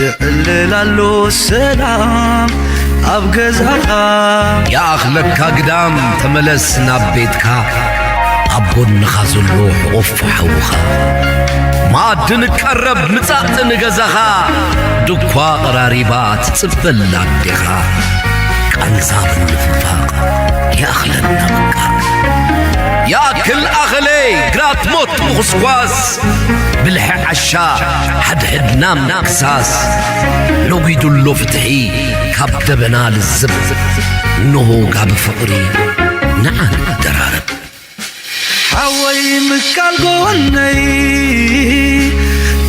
የዕልል ኣሎ ሰላም ኣብ ገዛኻ። ይኣኽለካ ግዳም ተመለስ ናብ ቤትካ፣ ኣብ ጎንኻ ዘሎ ሕቑፍ ሓውኻ። መኣዲ ንቀረብ ምጻእ ንገዛኻ፣ ድኳ ቀራሪባ ትጽበል ኣዴኻ። ቃንዛ ምንፍንፋቕ ይኣኽለና በቃ። ይኣክል ኣኸለ ግራት ሞት ምኹስኳስ፣ ብልሒ ዓሻ ሓድሕድና ምክሳስ። ነጒዱ ኣሎ ፍትሒ ካብ ደበና ልዝብ፣ እንሆ ጋቢ ፍቕሪ ንዓ ንደራረብ። ሓወይ ምካል ጎነይ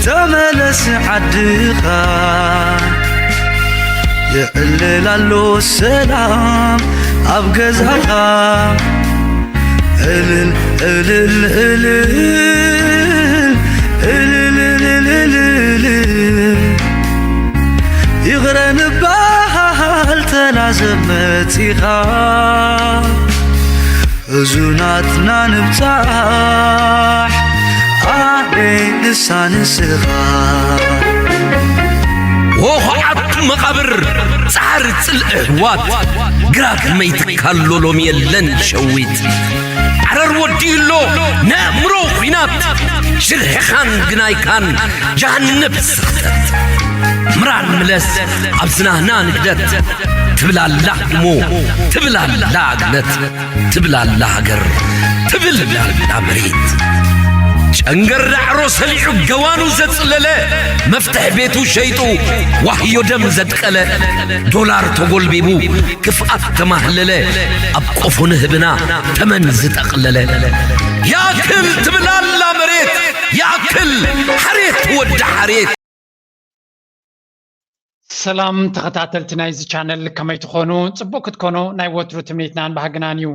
ተመለስ ዓድኻ፣ የዕልል ኣሎ ሰላም ኣብ ገዛኻ። እልል እልል እልል እልል እልል እልል ይቕረ ንበሃል ተናዘብ መጺኻ። ሕዙናትና ንብጻሕ ኣደይ ንሳ ንስኻ። ወኹዓት መቓብር ጻዕሪ ጽልኢ ኣሕዋት፣ ግራት መይትካ ኣሎ ሎሚ የለን ሸዊት። ዓረር ወዲኡ ኣሎ ነእምሮ ኲናት፣ ሽርሕኻን ግናይካን ጃሃንብ ስኽተት። ምራን ምለስ ኣብ ዝናህና ንግደት፣ ትብል ኣላ እሞ ትብል ኣላ ግነት። ትብል ኣላ ሃገር፣ ትብል ኣላ መሬት። ጨንገር ዳዕሮ ሰሊዑ ገዋኑ ዘጽለለ፣ መፍትሕ ቤቱ ሸይጡ ዋህዮ ደም ዘድቀለ፣ ዶላር ተጎልቢቡ ክፍኣት ተማህለለ፣ ኣብ ቆፎ ንህብና ተመን ዝጠቕለለ። ያክል ትብል ኣላ መሬት፣ ያክል ሓሬት ወዲ ሓሬት። ሰላም ተኸታተልቲ ናይዚ ቻነል፣ ከመይ ትኾኑ? ጽቡቕ ክትኮኑ ናይ ወትሩ ትምኒትናን ባህግናን እዩ።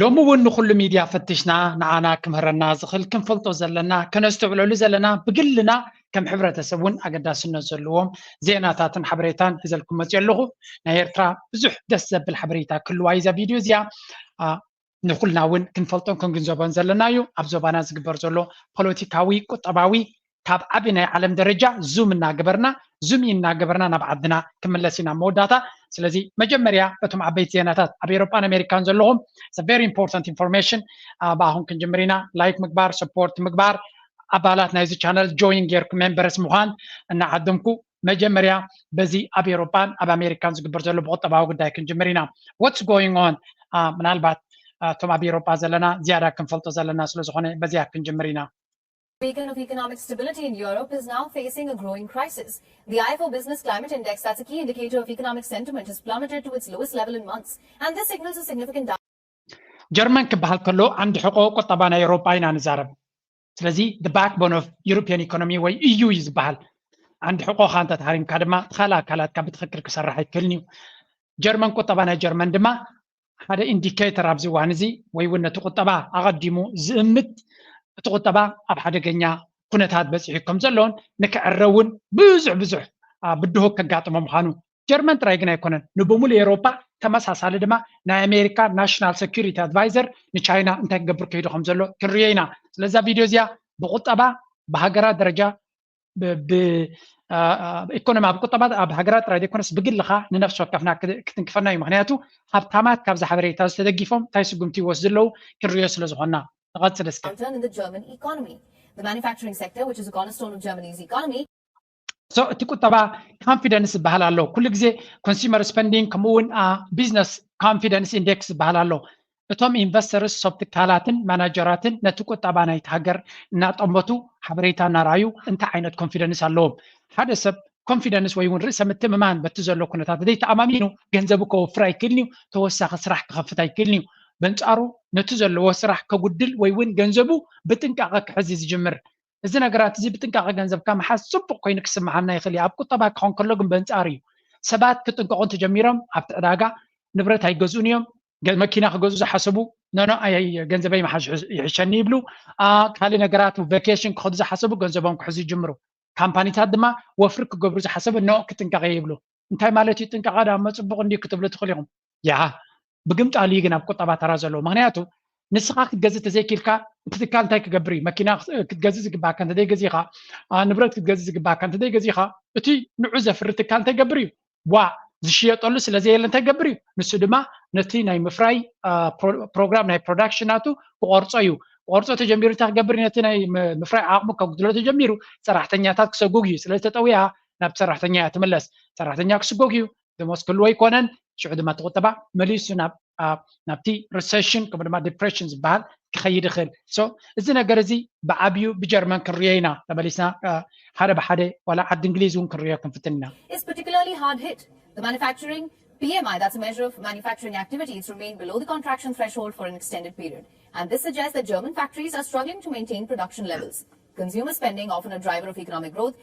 ሎሚ እውን ንኹሉ ሚድያ ፈቲሽና ንዓና ክምህረና ዝኽእል ክንፈልጦ ዘለና፣ ከነስተውዕለሉ ዘለና፣ ብግልና ከም ሕብረተሰብ እውን ኣገዳስነት ዘለዎም ዜናታትን ሓበሬታን ሒዘልኩም መፅዮ ኣለኹ። ናይ ኤርትራ ብዙሕ ደስ ዘብል ሓበሬታ ክህልዋ እዩ እዛ ቪድዮ እዚኣ። አ፣ ንኹልና እውን ክንፈልጦን ክንግንዘቦን ዘለና እዩ። ኣብ ዞባና ዝግበር ዘሎ ፖለቲካዊ፣ ቁጠባዊ ካብ ዓቢ ናይ ዓለም ደረጃ ዙም እናገበርና፣ ዙም እናገበርና ናብ ዓድና ክምለስ ኢና መወዳእታ። ስለዚ መጀመርያ በቶም ዓበይቲ ዜናታት ኣብ ኤሮጳን ኣሜሪካን ዘለኹም it's a very important information። ብኣኹም ክንጅምር ኢና። ላይክ ምግባር፣ ሰፖርት ምግባር፣ ኣባላት ናይዚ ቻነል ጆይን ጌርኩ ሜምበርስ ምዃን እናዓደምኩ መጀመርያ በዚ ኣብ ኤሮጳን ኣብ ኣሜሪካን ዝግበር ዘሎ ብቁጠባዊ ጉዳይ ክንጅምር ኢና። What's going on? ምናልባት እቶም ኣብ ኤሮጳ ዘለና ዝያዳ ክንፈልጦ ዘለና ስለ ዝኾነ በዚኣ ክንጅምር ኢና። Beacon of economic stability in Europe is now facing a growing crisis. The ifo Business Climate Index, that's a key indicator of economic sentiment, has plummeted to its lowest level in months, and this signals a significant down. ጀርመን ክበሃል ከሎ ዓንዲ ሕቆ ቁጠባ ናይ ኤውሮጳ ኢና ንዛረብ። ስለዚ the backbone of European economy ወይ E U እዩ ዝበሃል። ዓንዲ ሕቆኻ እንተተሃሪምካ ድማ እቲ ካልእ ኣካላትካ ብትኽክል ክሰርሕ ኣይክእልን እዩ። ጀርመን ቁጠባ ናይ ጀርመን ድማ ሓደ ኢንዲኬተር ኣብዚ እዋን እዚ ወይ እውን ነቲ ቁጠባ ኣቐዲሙ ዝእምት እቲ ቁጠባ ኣብ ሓደገኛ ኩነታት በፂሑ ከም ዘሎን ንክዕረ እውን ብዙሕ ብዙሕ ብድሆ ከጋጥሞ ምዃኑ ጀርመን ጥራይ ግን ኣይኮነን ንብሙሉ ኤሮፓ ተመሳሳሊ ድማ ናይ ኣሜሪካ ናሽናል ሰኪሪቲ ኣድቫይዘር ንቻይና እንታይ ክገብር ከይዱ ከም ዘሎ ክንሪኦ ኢና። ስለዛ ቪድዮ እዚኣ ብቁጠባ ብሃገራት ደረጃ ኢኮኖሚ ኣብ ቁጠባ ኣብ ሃገራት ጥራይ ዘይኮነስ ብግልኻ ንነፍሲ ወከፍና ክትንክፈና እዩ። ምክንያቱ ሃብታማት ካብዚ ሓበሬታ ዝተደጊፎም እንታይ ስጉምቲ ይወስዱ ኣለዉ ክንሪኦ ስለ ዝኾንና ንቐጽል እስከ። Downturn in the German economy. The manufacturing sector, which is a cornerstone of Germany's economy, So እቲ ቁጠባ confidence ዝበሃል ኣሎ። ኩሉ ግዜ consumer spending ከምኡ እውን business confidence index ዝበሃል ኣሎ። እቶም ኢንቨስተርስ ሰብ ትካላትን ማናጀራትን ነቲ ቁጠባ ናይቲ ሃገር እናጠመቱ ሓበሬታ እናረኣዩ እንታይ ዓይነት ኮንፊደንስ ኣለዎም? ሓደ ሰብ ኮንፊደንስ ወይ እውን ርእሰ ምትእምማን በቲ ዘሎ ኩነታት ዘይተኣማሚኑ ገንዘቡ ከወፍር ኣይክእልን እዩ፣ ተወሳኺ ስራሕ ክኸፍት ኣይክእልን እዩ። በንጻሩ ነቲ ዘለዎ ስራሕ ከጉድል ወይ እውን ገንዘቡ ብጥንቃቐ ክሕዝ እዩ ዝጅምር። እዚ ነገራት እዚ ብጥንቃቐ ገንዘብካ ምሓዝ ጽቡቕ ኮይኑ ክስምዓና ይኽእል እዩ። ኣብ ቁጠባ ክኾን ከሎ ግን በንጻሩ እዩ። ሰባት ክጥንቀቑ እንተጀሚሮም ኣብቲ ዕዳጋ ንብረት ኣይገዝኡን እዮም። መኪና ክገዝኡ ዝሓሰቡ ኖኖ ገንዘበይ ምሓዝ ይሕሸኒ ይብሉ። ካልእ ነገራት ቬኬሽን ክኸዱ ዝሓሰቡ ገንዘቦም ክሕዙ ይጅምሩ። ካምፓኒታት ድማ ወፍሪ ክገብሩ ዝሓሰቡ ኖ ክጥንቀቐ ይብሉ። እንታይ ማለት እዩ ጥንቃቐ ዳሞ ጽቡቕ እንድዩ ክትብሉ ትኽእሉ ኢኹም። ያ ብግምጣሉ እዩ ግን ኣብ ቁጠባ ተራ ዘለዎ። ምኽንያቱ ንስኻ ክትገዝእ ተዘይኪልካ እቲ ትካል እንታይ ክገብር እዩ? መኪና ክትገዝእ ዝግባካ እንተዘይገዚኻ፣ ንብረት ክትገዝእ ዝግባካ እንተዘይገዚኻ፣ እቲ ንዑ ዘፍሪ ትካል እንታይ ገብር እዩ? ዋ ዝሽየጠሉ ስለዘየለ እንታይ ገብር እዩ? ንሱ ድማ ነቲ ናይ ምፍራይ ፕሮግራም ናይ ፕሮዳክሽን ናቱ ክቆርጾ እዩ። ክቆርጾ ተጀሚሩ እንታይ ክገብር እዩ? ነቲ ናይ ምፍራይ ዓቕሙ ከጉድሎ ተጀሚሩ ሰራሕተኛታት ክሰጉግ እዩ። ስለዚ ተጠውያ ናብ ሰራሕተኛ እያ ትምለስ። ሰራሕተኛ ክስጎግ እዩ። ደሞዝ ክህልዎ ኣይኮነን። ሽዑ ድማ እቲ ቁጠባ መሊሱ ናብ ናብቲ ሪሰሽን ከምኡ ድማ ዲፕሬሽን ዝበሃል ክኸይድ ይኽእል። So እዚ ነገር እዚ ብዓብዩ ብጀርመን ክንሪኦ ኢና። ተመሊስና ሓደ ብሓደ ዋላ ዓዲ እንግሊዝ እውን ክንሪኦ ክንፍትን ኢና። Is particularly hard hit. The manufacturing P M I, that's a measure of manufacturing activity, it's remained below the contraction threshold for an extended period. And this suggests that German factories are struggling to maintain production levels. Consumer spending, often a driver of economic growth,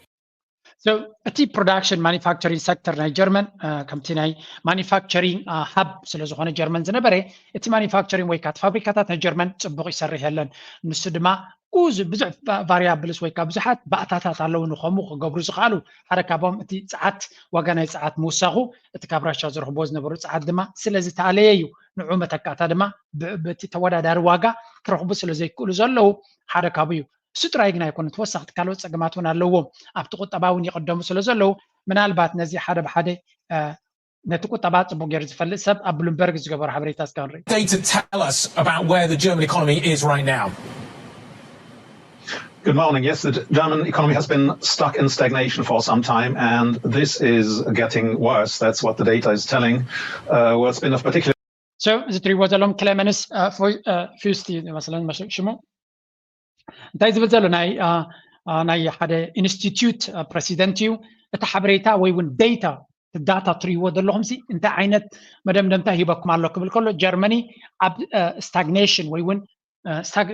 So እቲ production manufacturing sector ናይ ጀርመን ከምቲ ናይ ማኒፋክቸሪንግ ሃብ ስለዝኾነ ጀርመን ዝነበረ እቲ ማኒፋክቸሪንግ ወይ ካት ፋብሪካታት ናይ ጀርመን ፅቡቕ ይሰርሕ የለን። ንሱ ድማ ብዙ ብዙሕ ቫሪያብልስ ወይ ካብ ብዙሓት ባእታታት ኣለዉ ንኸምኡ ክገብሩ ዝኽኣሉ። ሓደ ካብኦም እቲ ፀዓት ዋጋ ናይ ፀዓት ምውሳኹ እቲ ካብ ራሻ ዝረኽብዎ ዝነበሩ ፀዓት ድማ ስለዝተኣለየ እዩ። ንዑ መተካእታ ድማ በቲ ተወዳዳሪ ዋጋ ክረኽቡ ስለዘይክእሉ ዘለዉ ሓደ ካብኡ እዩ። እሱ ጥራይ ግን ኣይኮነን፣ ተወሳኽቲ ካልኦት ፀገማት እውን ኣለዎም። ኣብቲ ቁጠባ እውን ይቕደሙ ስለ ዘለዉ ምናልባት ነዚ ሓደ ብሓደ ነቲ ቁጠባ ፅቡቅ ገይሩ ዝፈልጥ ሰብ ኣብ ብሉምበርግ ዝገበሮ ሓበሬታ እስካ ንርኢ። Data tell us about where the German economy is right now. Good morning. Yes, the German economy has been stuck in stagnation for some time, and this is getting worse. That's what the data is telling. Uh, what's been of particular So እዚ ትሪእዎ ዘለኹም ክሌመንስ ፊውስቲ ይመስለኒ ሽሙ። እንታይ ዝብል ዘሎ ናይ ናይ ሓደ ኢንስቲትዩት ፕረሲደንት እዩ። እቲ ሓበሬታ ወይ እውን ዴታ ዳታ ትሪእዎ ዘለኹም ሲ እንታይ ዓይነት መደምደምታ ሂበኩም ኣሎ ክብል ከሎ ጀርመኒ ኣብ ስታግኔሽን ወይ እውን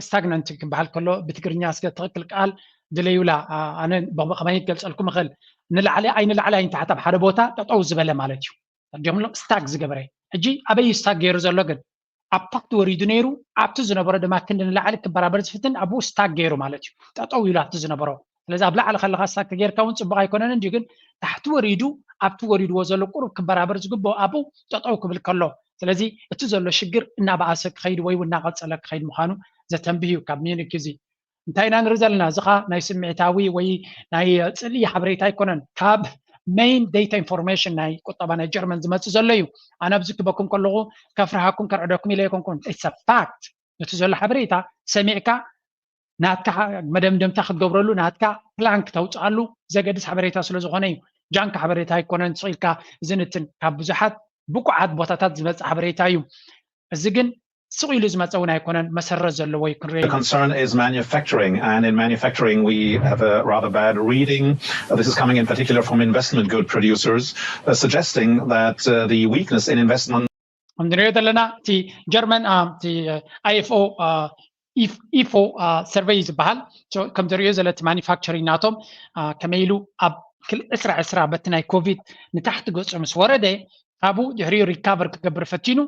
ስታግናንት ክበሃል ከሎ ብትግርኛ እስከ ትኽክል ቃል ድለዩላ ኣነ ከመይ ክገልፀልኩም እኽእል ንላዕሊ ኣይ ንላዕሊ ኣይ ንታሕቲ ኣብ ሓደ ቦታ ጠጠው ዝበለ ማለት እዩ። ዲምሎ ስታግ ዝገበረ ሕጂ ኣበይ ስታግ ገይሩ ዘሎ ግን ኣብ ታሕቲ ወሪዱ ነይሩ ኣብቲ ዝነበሮ ድማ ክንዲ ንላዕሊ ክበራበር ዝፍትን ኣብኡ ስታግ ገይሩ ማለት እዩ። ጠጠው ኢሉ ኣብቲ ዝነበሮ ስለዚ ኣብ ላዕሊ ከለካ ስታግ ጌርካ እውን ፅቡቅ ኣይኮነን እንዲዩ ግን ታሕቲ ወሪዱ ኣብቲ ወሪድዎ ዘሎ ቁሩብ ክበራበር ዝግብኦ ኣብኡ ጠጠው ክብል ከሎ ስለዚ እቲ ዘሎ ሽግር እናበኣሰ ክኸይድ ወይ እውን እናቐፀለ ክኸይድ ምዃኑ ዘተንብህ እዩ። ካብ ሚኒክ እዚ እንታይ ኢና ንርኢ ዘለና? እዚ ኸዓ ናይ ስምዒታዊ ወይ ናይ ፅልኢ ሓበሬታ ኣይኮነን። ካብ ሜይን ዴታ ኢንፎርሜሽን ናይ ቁጠባ ናይ ጀርመን ዝመፅእ ዘሎ እዩ። ኣነ ኣብዚ ክበኩም ከለኹ ከፍርሃኩም ከርዕደኩም ኢለ ኣይኮንኩን። It's a fact። እቲ ዘሎ ሓበሬታ ሰሚዕካ ናትካ መደምደምታ ክትገብረሉ ናትካ ፕላን ክተውፅኣሉ ዘገድስ ሓበሬታ ስለ ዝኾነ እዩ። ጃንክ ሓበሬታ ኣይኮነን። ስቕ ኢልካ ዝንትን ካብ ብዙሓት ብቁዓት ቦታታት ዝመፅእ ሓበሬታ እዩ። እዚ ግን ስቕ ኢሉ ዝመፀ እውን ኣይኮነን፣ መሰረት ዘለዎ እዩ ክንሪኦ። The concern is manufacturing, and in manufacturing we have a rather bad reading. This is coming in particular from investment good producers, uh, suggesting that uh, the weakness in investment. ከም ንሪኦ ዘለና እቲ ጀርመን እቲ ኣይኤፍኦ ኢፎ ሰርቨይ ዝበሃል ከም ዝሪኦ ዘሎ እቲ ማኒፋክቸሪንግ ናቶም ከመይ ኢሉ ኣብ ዕስራ ዕስራ በቲ ናይ ኮቪድ ንታሕቲ ገፁ ምስ ወረደ ካብኡ ድሕሪኡ ሪካቨር ክገብር ፈቲኑ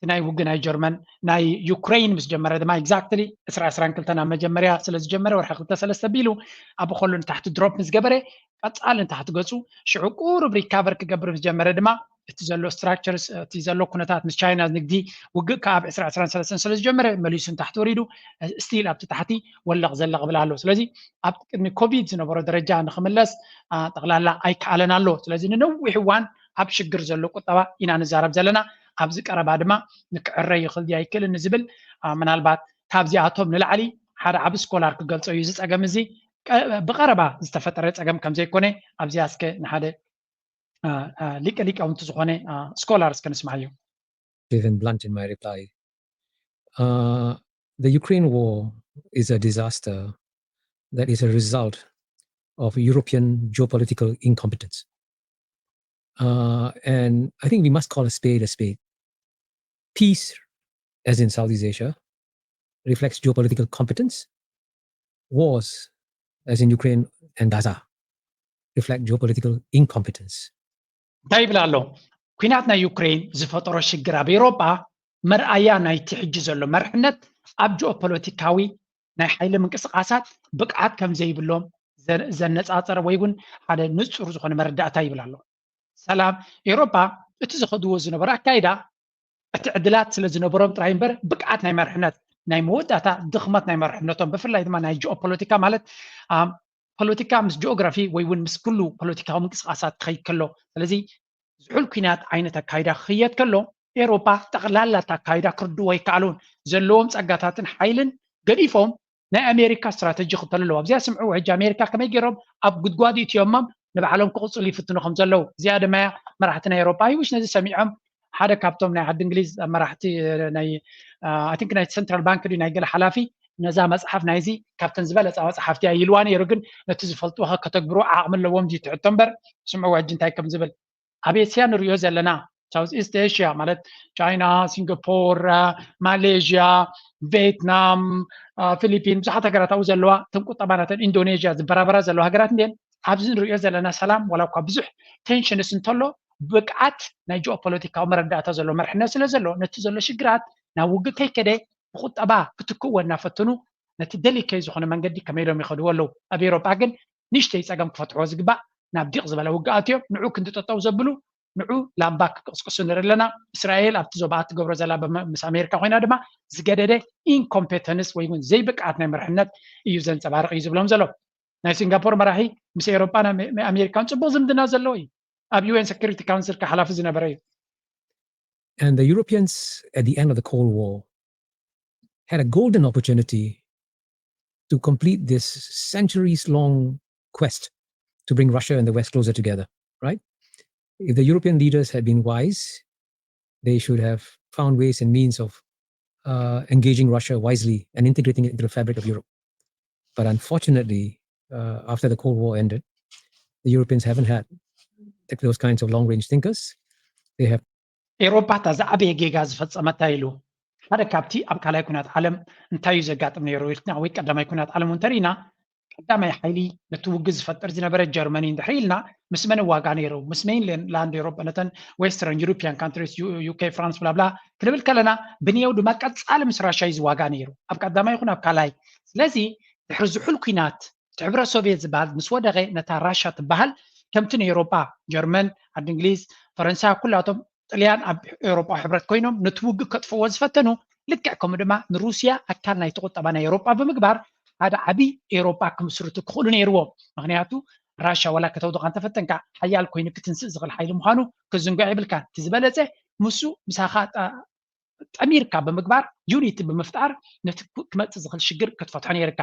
ናይ ውግእ ናይ ጀርመን ናይ ዩክሬን ምስ ጀመረ ድማ ኤግዛክትሊ ዕስራ ዕስራን ክልተን ኣብ መጀመርያ ስለ ዝጀመረ ወርሒ ክልተ ሰለስተ ቢሉ ኣብ ከሉ ንታሕቲ ድሮፕ ምስ ገበረ ቀፃሊ ንታሕቲ ገፁ ሽዑ ቁሩብ ሪካቨር ክገብር ምስ ጀመረ ድማ እቲ ዘሎ ስትራክቸርስ እቲ ዘሎ ኩነታት ምስ ቻይና ንግዲ ውግእ ከዓ ኣብ ዕስራ ዕስራን ሰለስተን ስለ ዝጀመረ መሊሱ ንታሕቲ ወሪዱ ስቲል ኣብቲ ታሕቲ ወለቕ ዘለቕ ብል ኣሎ። ስለዚ ኣብ ቅድሚ ኮቪድ ዝነበሮ ደረጃ ንክምለስ ጠቕላላ ኣይከኣለን ኣሎ። ስለዚ ንነዊሕ እዋን ኣብ ሽግር ዘሎ ቁጠባ ኢና ንዛረብ ዘለና። ኣብዚ ቀረባ ድማ ንክዕረ ይኽእል ድዩ ኣይክእልን ንዝብል ምናልባት ካብዚኣቶም ንላዕሊ ሓደ ዓቢ ስኮላር ክገልጾ እዩ። እዚ ጸገም እዚ ብቐረባ ዝተፈጠረ ጸገም ከም ዘይኮነ ኣብዚኣ እስከ ንሓደ ሊቀ ሊቃውንቲ ዝኾነ ስኮላር እስከ ንስማዓዮ። Even blunt in my reply. Uh, the Ukraine war is a disaster that is a result of European geopolitical incompetence. Uh, and I think we must call a spade a spade. Peace, as in Southeast Asia, reflects geopolitical competence. Wars, as in Ukraine and Gaza, reflect geopolitical incompetence. እንታይ ይብል ኣሎ? ኲናት ናይ ዩክሬን ዝፈጠሮ ሽግር ኣብ ኤውሮጳ መርኣያ ናይቲ ሕጂ ዘሎ መርሕነት ኣብ ጂኦፖለቲካዊ ናይ ሓይሊ ምንቅስቃሳት ብቅዓት ከም ዘይብሎም ዘነፃፀረ ወይ እውን ሓደ ንፁር ዝኾነ መረዳእታ ይብል ኣሎ። ሰላም ኤውሮጳ እቲ ዝኸድዎ ዝነበረ ኣካይዳ እቲ ዕድላት ስለ ዝነበሮም ጥራይ እምበር ብቅዓት ናይ መርሕነት ናይ መወዳእታ ድኽመት ናይ መርሕነቶም፣ ብፍላይ ድማ ናይ ጂኦፖለቲካ ማለት ፖለቲካ ምስ ጂኦግራፊ ወይ እውን ምስ ኩሉ ፖለቲካዊ ምንቅስቃሳት ክኸይድ ከሎ፣ ስለዚ ዝሑል ኩናት ዓይነት ኣካይዳ ክኽየድ ከሎ ኤሮፓ ጠቕላላ ኣካይዳ ክርድዎ ኣይከኣሉን። ዘለዎም ጸጋታትን ሓይልን ገዲፎም ናይ ኣሜሪካ ስትራተጂ ክተሉ ኣለዎ። ኣብዚኣ ስምዕዎ ሕጂ ኣሜሪካ ከመይ ገይሮም ኣብ ጉድጓድ እትዮሞም ንባዕሎም ክቕጽሉ ይፍትኑ ከም ዘለዉ። እዚኣ ድማ መራሕቲ ናይ ኤሮፓ ይውሽ ነዚ ሰሚዖም ሓደ ካብቶም ናይ ዓዲ እንግሊዝ መራሕቲ ናይ ኣይ ቲንክ ናይ ሰንትራል ባንክ ድዩ ናይ ገለ ሓላፊ ነዛ መጽሓፍ ናይዚ ካብተን ዝበለጻ መጽሓፍቲ እያ ኢልዋ ነይሩ። ግን ነቲ ዝፈልጥዎ ከተግብርዎ ዓቕሚ ኣለዎም ድዩ ትሕቶ እምበር ስምዕዎ ሕጂ እንታይ ከም ዝብል ኣብ ኤስያ ንሪኦ ዘለና ሳውዝ ኢስት ኤሽያ ማለት ቻይና፣ ሲንጋፖር፣ ማሌዥያ፣ ቬትናም፣ ፊሊፒን ብዙሓት ሃገራት ኣብኡ ዘለዋ እተን ቁጠባ ናተን ኢንዶኔዥያ ዝበራበራ ዘለዋ ሃገራት እንዲን ኣብዚ ንሪኦ ዘለና ሰላም ዋላ እኳ ብዙሕ ቴንሽንስ እንተሎ ብቅዓት ናይ ጂኦፖለቲካዊ መረዳእታ ዘሎ መርሕነት ስለ ዘሎ ነቲ ዘሎ ሽግራት ናብ ውግእ ከይከደ ብቁጠባ ክትክእዎ እናፈትኑ ነቲ ደሊከይ ዝኾነ መንገዲ ከመይ ኢሎም ይኸድዎ ኣለዉ። ኣብ ኤሮጳ ግን ንእሽተይ ጸገም ክፈትሕዎ ዝግባእ ናብ ዲቕ ዝበለ ውግኣት እዮም። ንዑ ክንዲ ጠጠው ዘብሉ ንዑ ላምባ ክቅስቅሱ ንርኢ ኣለና። እስራኤል ኣብቲ ዞባኣ ትገብሮ ዘላ ምስ ኣሜሪካ ኮይና ድማ ዝገደደ ኢንኮምፔተንስ ወይ እውን ዘይብቅዓት ናይ መርሕነት እዩ ዘንጸባርቕ እዩ ዝብሎም ዘሎ። ናይ ሲንጋፖር መራሒ ምስ ኤሮጳን ኣሜሪካን ጽቡቕ ዝምድና ዘለዎ እዩ። ኣብ ዩኤን ሴኩሪቲ ካውንስል ሓላፊ ዝነበረ እዩ። And the Europeans at the end of the Cold War had a golden opportunity to complete this centuries long quest to bring Russia and the West closer together, right? If the European leaders had been wise, they should have found ways and means of uh, engaging Russia wisely and integrating it into the fabric of Europe. But unfortunately, uh, after the Cold War ended, the Europeans haven't had those kinds of long range thinkers. They have ኤሮፓ እታ ዝዓበየ ጌጋ ዝፈጸመታ ኢሉ ሓደ ካብቲ ኣብ ካልኣይ ኩናት ዓለም እንታይ እዩ ዘጋጥም ነይሩ ኢልና ወይ ቀዳማይ ኩናት ዓለም እውን ተሪእና ቀዳማይ ሓይሊ ነቲ ውግእ ዝፈጥር ዝነበረ ጀርመኒ እንድሕር ኢልና ምስ መን ዋጋ ነይሩ ምስ ሜይንላንድ ኤሮፓ ነተን ዌስተርን ዩሮፒያን ካንትሪስ ዩኬ ፍራንስ ብላብላ ክንብል ከለና ብንየው ድማ ቀጻሊ ምስ ራሻ እዩ ዝዋጋ ነይሩ ኣብ ቀዳማይ ይኹን ኣብ ካልኣይ ስለዚ ድሕሪ ዝሑል ኩናት እቲ ሕብረት ሶቪየት ዝበሃል ምስ ወደቐ ነታ ራሻ ትበሃል ከምቲ ንኤውሮጳ ጀርመን ዓዲ እንግሊዝ ፈረንሳ ኩላቶም ጥልያን ኣብ ኤውሮጳዊ ሕብረት ኮይኖም ነቲ ውግእ ከጥፍዎ ዝፈተኑ ልክዕ ከምኡ ድማ ንሩስያ ኣካል ናይቲ ቁጠባ ናይ ኤውሮጳ ብምግባር ሓደ ዓብዪ ኤውሮጳ ክምስርቱ ክኽእሉ ነይርዎም ምክንያቱ ራሻ ዋላ ከተውድቓ እንተፈተንካ ሓያል ኮይኑ ክትንስእ ዝኽእል ሓይሊ ምዃኑ ክዝንጎ የብልካን እቲ ዝበለጸ ምሱ ምሳኻ ጠሚርካ ብምግባር ዩኒቲ ብምፍጣር ነቲ ክመፅእ ዝኽእል ሽግር ክትፈትሖ ነይርካ።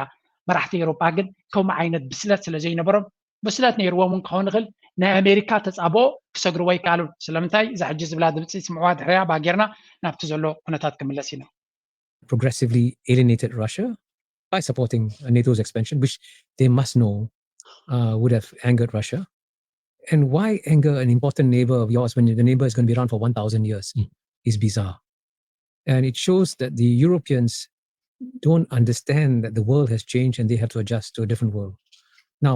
መራሕቲ ኤውሮጳ ግን ከምኡ ዓይነት ብስለት ስለ ዘይነበሮም ብስለት ነይርዎም እውን ክኸውን ይኽእል ናይ ኣሜሪካ ተፃብኦ ክሰግርዎ ኣይከኣሉን። ስለምንታይ እዛ ሕጂ ዝብላ ድምፂ ስምዕዋ ድሕሪያ ባጌርና ናብቲ ዘሎ ኩነታት ክምለስ ኢና። progressively alienated Russia by supporting NATO's expansion, which they must know uh, would have angered Russia. And why anger an important neighbor of yours when the neighbor is going to be around for one thousand years is bizarre. And it shows that the Europeans don't understand that the world has changed and they have to adjust to a different world. Now,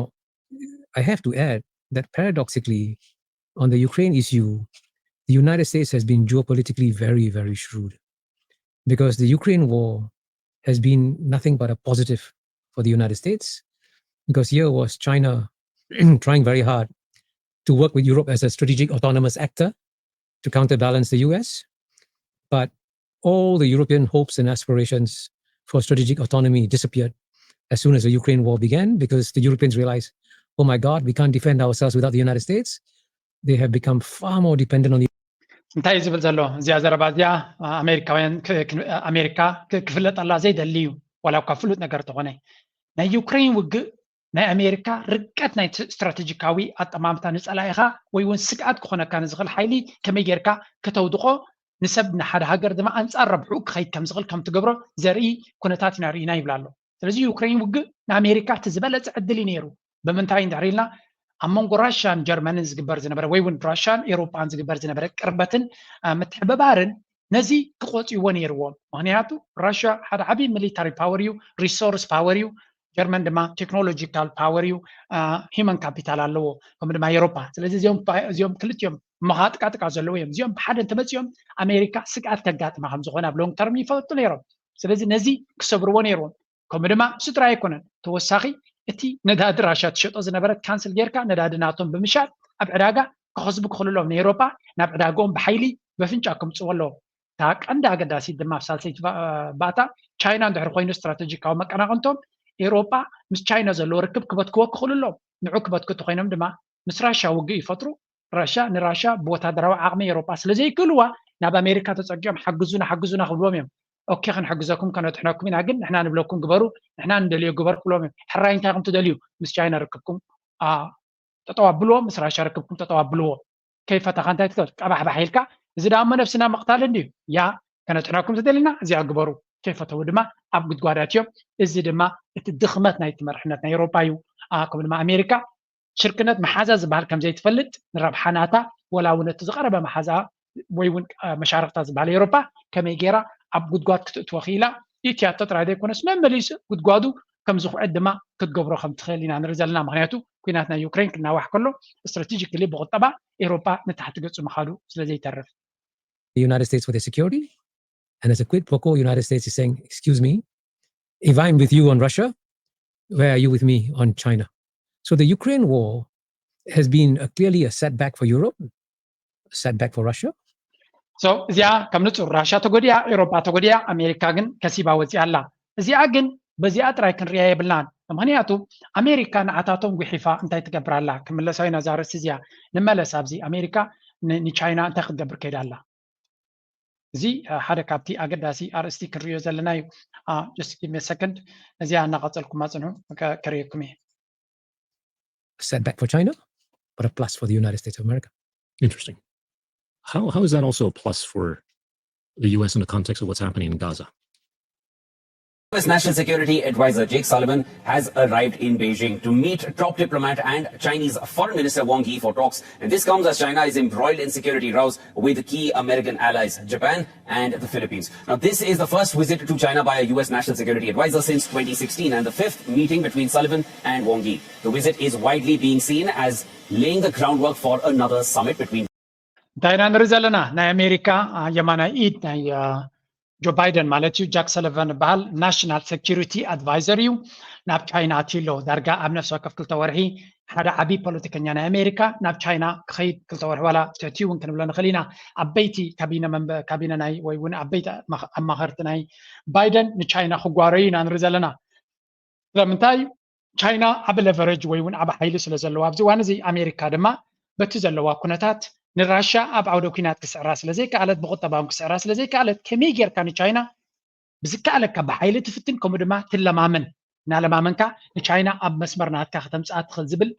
I have to add that paradoxically, on the Ukraine issue, the United States has been geopolitically very, very shrewd because the Ukraine war has been nothing but a positive for the United States because here was China trying very hard to work with Europe as a strategic autonomous actor to counterbalance the U S. But all the European hopes and aspirations for strategic autonomy disappeared as soon as the Ukraine war began because the Europeans realized, oh my God, we can't defend ourselves without the United States. They have become far more dependent on the እንታይ እዩ ዝብል ዘሎ እዚኣ ዘረባ እዚኣ ኣሜሪካውያን ኣሜሪካ ክፍለጠላ ዘይደሊ እዩ ዋላ እኳ ፍሉጥ ነገር ተኾነ ናይ ዩክሬን ውግእ ናይ ኣሜሪካ ርቀት ናይ ስትራቴጂካዊ ኣጠማምታ ንፀላኢኻ ወይ እውን ስግኣት ክኾነካ ንዝኽእል ሓይሊ ከመይ ጌርካ ከተውድቆ ንሰብ ንሓደ ሃገር ድማ ኣንፃር ረብሕኡ ክኸይድ ከም ዝኽእል ከም ትገብሮ ዘርኢ ኩነታት ኢና ርኢና ይብላ ኣሎ። ስለዚ ዩክሬን ውግእ ንኣሜሪካ እቲ ዝበለፀ ዕድል እዩ ነይሩ። ብምንታይ እንድሕር ኢልና ኣብ መንጎ ራሽያን ጀርመንን ዝግበር ዝነበረ ወይ እውን ራሽያን ኤውሮጳን ዝግበር ዝነበረ ቅርበትን ምትሕብባርን ነዚ ክቆፅይዎ ነይርዎም። ምክንያቱ ራሽያ ሓደ ዓብዪ ሚሊታሪ ፓወር እዩ፣ ሪሶርስ ፓወር እዩ። ጀርመን ድማ ቴክኖሎጂካል ፓወር እዩ፣ ሂማን ካፒታል ኣለዎ፣ ከምኡ ድማ ኤውሮጳ። ስለዚ እዚኦም ክልቲኦም መኻጥቃጥቃ ዘለዉ እዮም። እዚኦም ብሓደ እንተመፂኦም ኣሜሪካ ስግኣት ከጋጥማ ከምዝኾነ ኣብ ሎንግ ተርም ይፈልጡ ነይሮም። ስለዚ ነዚ ክሰብርዎ ነይርዎም። ከምኡ ድማ እሱ ጥራይ ኣይኮነን፣ ተወሳኺ እቲ ነዳዲ ራሽያ ትሸጦ ዝነበረት ካንስል ጌርካ ነዳዲ ናቶም ብምሻጥ ኣብ ዕዳጋ ክኸስቡ ክኽእሉ ኣለዎም። ንኤውሮጳ ናብ ዕዳግኦም ብሓይሊ በፍንጫ ከምፅዎ ኣለዎም። እታ ቀንዲ ኣገዳሲት ድማ ኣብ ሳልሰይቲ ባ- ባእታ፣ ቻይና እንድሕር ኮይኑ ስትራተጂካዊ መቀናቕንቶም ኤውሮጳ ምስ ቻይና ዘለዎ ርክብ ክበትክዎ ክኽእሉ ኣለዎም። ንዑ ክበትኩ እንተኮይኖም ድማ ምስ ራሻ ውግእ ይፈጥሩ። ራሻ ንራሻ ብወታደራዊ ዓቕሚ ኤውሮጳ ስለ ዘይክእልዋ ናብ ኣሜሪካ ተጸጊዖም ሓግዙና ሓግዙና ክብልዎም እዮም። ኦኬ ክንሕግዘኩም ከነድሕነኩም ኢና፣ ግን ንሕና ንብለኩም ግበሩ፣ ንሕና ንደልዮ ግበር ክብልዎም እዮም። ሕራይ እንታይ ኢኹም ትደልዩ? ምስ ቻይና ርክብኩም ኣ፣ ጠጠው ኣብልዎ፣ ምስ ራሻ ርክብኩም ጠጠው ኣብልዎ። ከይፈታኻ እንታይ ትገብር? ቀባሕባሕ ኢልካ እዚ ደኣ እሞ ነብስና ምቕታል እንድዩ። ያ ከነድሕነኩም ተደሊና እዚኣ ግበሩ። ከይፈተው ድማ ኣብ ጉድጓዳት እዮም። እዚ ድማ እቲ ድኽመት ናይቲ መርሕነት ናይ ኤውሮጳ እዩ። ኣ፣ ከምኡ ድማ ኣሜሪካ ሽርክነት መሓዛ ዝበሃል ከም ዘይትፈልጥ ንረብሓ ናታ ወላ እውን እቲ ዝቐረበ መሓዛ ወይ እውን መሻርክታ ዝበሃል ኤውሮፓ ከመይ ገይራ ኣብ ጉድጓድ ክትእትዎ ክኢላ ኢትያቶ ጥራይ ዘይኮነስ መመሊሱ ጉድጓዱ ከም ዝኹዕት ድማ ክትገብሮ ከም ትኽእል ኢና ንርኢ ዘለና። ምክንያቱ ኩናት ናይ ዩክሬን ክናዋሕ ከሎ ስትራቴጂክሊ ብቁጠባ ኤውሮፓ ንታሕቲ ገጹ ምኻዱ ስለ ዘይተርፍ። The United States for their security. And as a quid pro quo, United States is saying, excuse me, if I'm with you on Russia, where are you with me on China? So the Ukraine war has been a, clearly a setback for Europe, a setback for Russia. So እዚኣ ከም ንጹር ራሻ ተጎዲያ፣ ኤውሮፓ ተጎዲያ፣ ኣሜሪካ ግን ከሲባ ወፂኣ ኣላ። እዚኣ ግን በዚኣ ጥራይ ክንሪኣ የብልናን። ምክንያቱ ኣሜሪካ ንዓታቶም ጉሒፋ እንታይ ትገብር ኣላ? ክምለሳ ኢና እዛ ርእሲ እዚኣ። ንመለስ ኣብዚ ኣሜሪካ ን- ንቻይና እንታይ ክትገብር ከይዳ ኣላ? እዚ እ፣ ሓደ ካብቲ ኣገዳሲ ኣርእስቲ ክንሪኦ ዘለና እዩ። እ፣ just give me a second። እዚኣ እናቐጸልኩማ ጽንሑ፣ ከ- ከርእየኩም እየ። A setback for China, but a plus for the United States of America. Interesting. How, how is that also a plus for the U S in the context of what's happening in Gaza? U S National Security Advisor Jake Sullivan has arrived in Beijing to meet top diplomat and Chinese Foreign Minister Wang Yi for talks. And this comes as China is embroiled in security rows with key American allies, Japan and the Philippines. Now, this is the first visit to China by a U S National Security Advisor since twenty sixteen and the fifth meeting between Sullivan and Wang Yi. The visit is widely being seen as laying the groundwork for another summit between እንታይ ኢና ንርኢ ዘለና? ናይ ኣሜሪካ አ፣ የማናይ ኢድ ናይ አ፣ ጆ ባይደን ማለት እዩ፣ ጃክ ሰለቨን ይበሃል፣ ናሽናል ሴኪሪቲ ኣድቫይዘር እዩ። ናብ ቻይና ኣትዩ ኣሎ። ዳርጋ ኣብ ነፍሲ ወከፍ ክልተ ወርሒ ሓደ ዓብዪ ፖለቲከኛ ናይ ኣሜሪካ ናብ ቻይና ክኸይድ፣ ክልተ ወርሒ ዋላ ትሕቲ እውን ክንብሎ ንኽእል ኢና። ዓበይቲ ካቢነ መንበ ካቢነ ናይ ወይ እውን ዓበይቲ ኣማኸርቲ ናይ ባይደን ንቻይና ክጓረዩ ኢና ንርኢ ዘለና። ስለምንታይ? ቻይና ዓቢ ለቨረጅ ወይ እውን ዓቢ ሓይሊ ስለ ዘለዋ ኣብዚ እዋን እዚ ኣሜሪካ ድማ በቲ ዘለዋ ኩነታት ንራሻ ኣብ ዓውደ ኩናት ክስዕራ ስለ ዘይከኣለት ብቁጠባውን ክስዕራ ስለ ዘይከኣለት ከመይ ጌርካ ንቻይና ብዝከኣለካ ብሓይሊ ትፍትን ከምኡ ድማ ትለማመን እናለማመንካ ንቻይና ኣብ መስመር ናትካ ከተምፅኣ ትኽእል ዝብል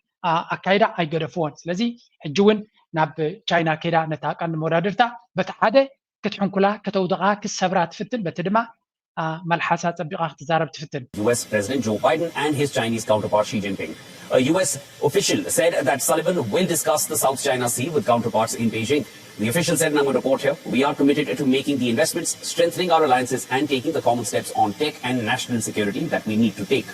ኣካይዳ ኣይገደፍዎን። ስለዚ ሕጂ እውን ናብ ቻይና ከይዳ ነታ ቀንዲ መወዳድርታ በቲ ሓደ ክትሕንኩላ ከተውድቓ ክሰብራ ትፍትን በቲ ድማ መልሓሳ ጸቢቓ ክትዛረብ ትፍትን። U S President Joe Biden and his Chinese counterpart Xi Jinping. A U S official said that Sullivan will discuss the South China Sea with counterparts in Beijing. The official said, and I'm going to quote here, "We are committed to making the investments, strengthening our alliances, and taking the common steps on tech and national security that we need to take."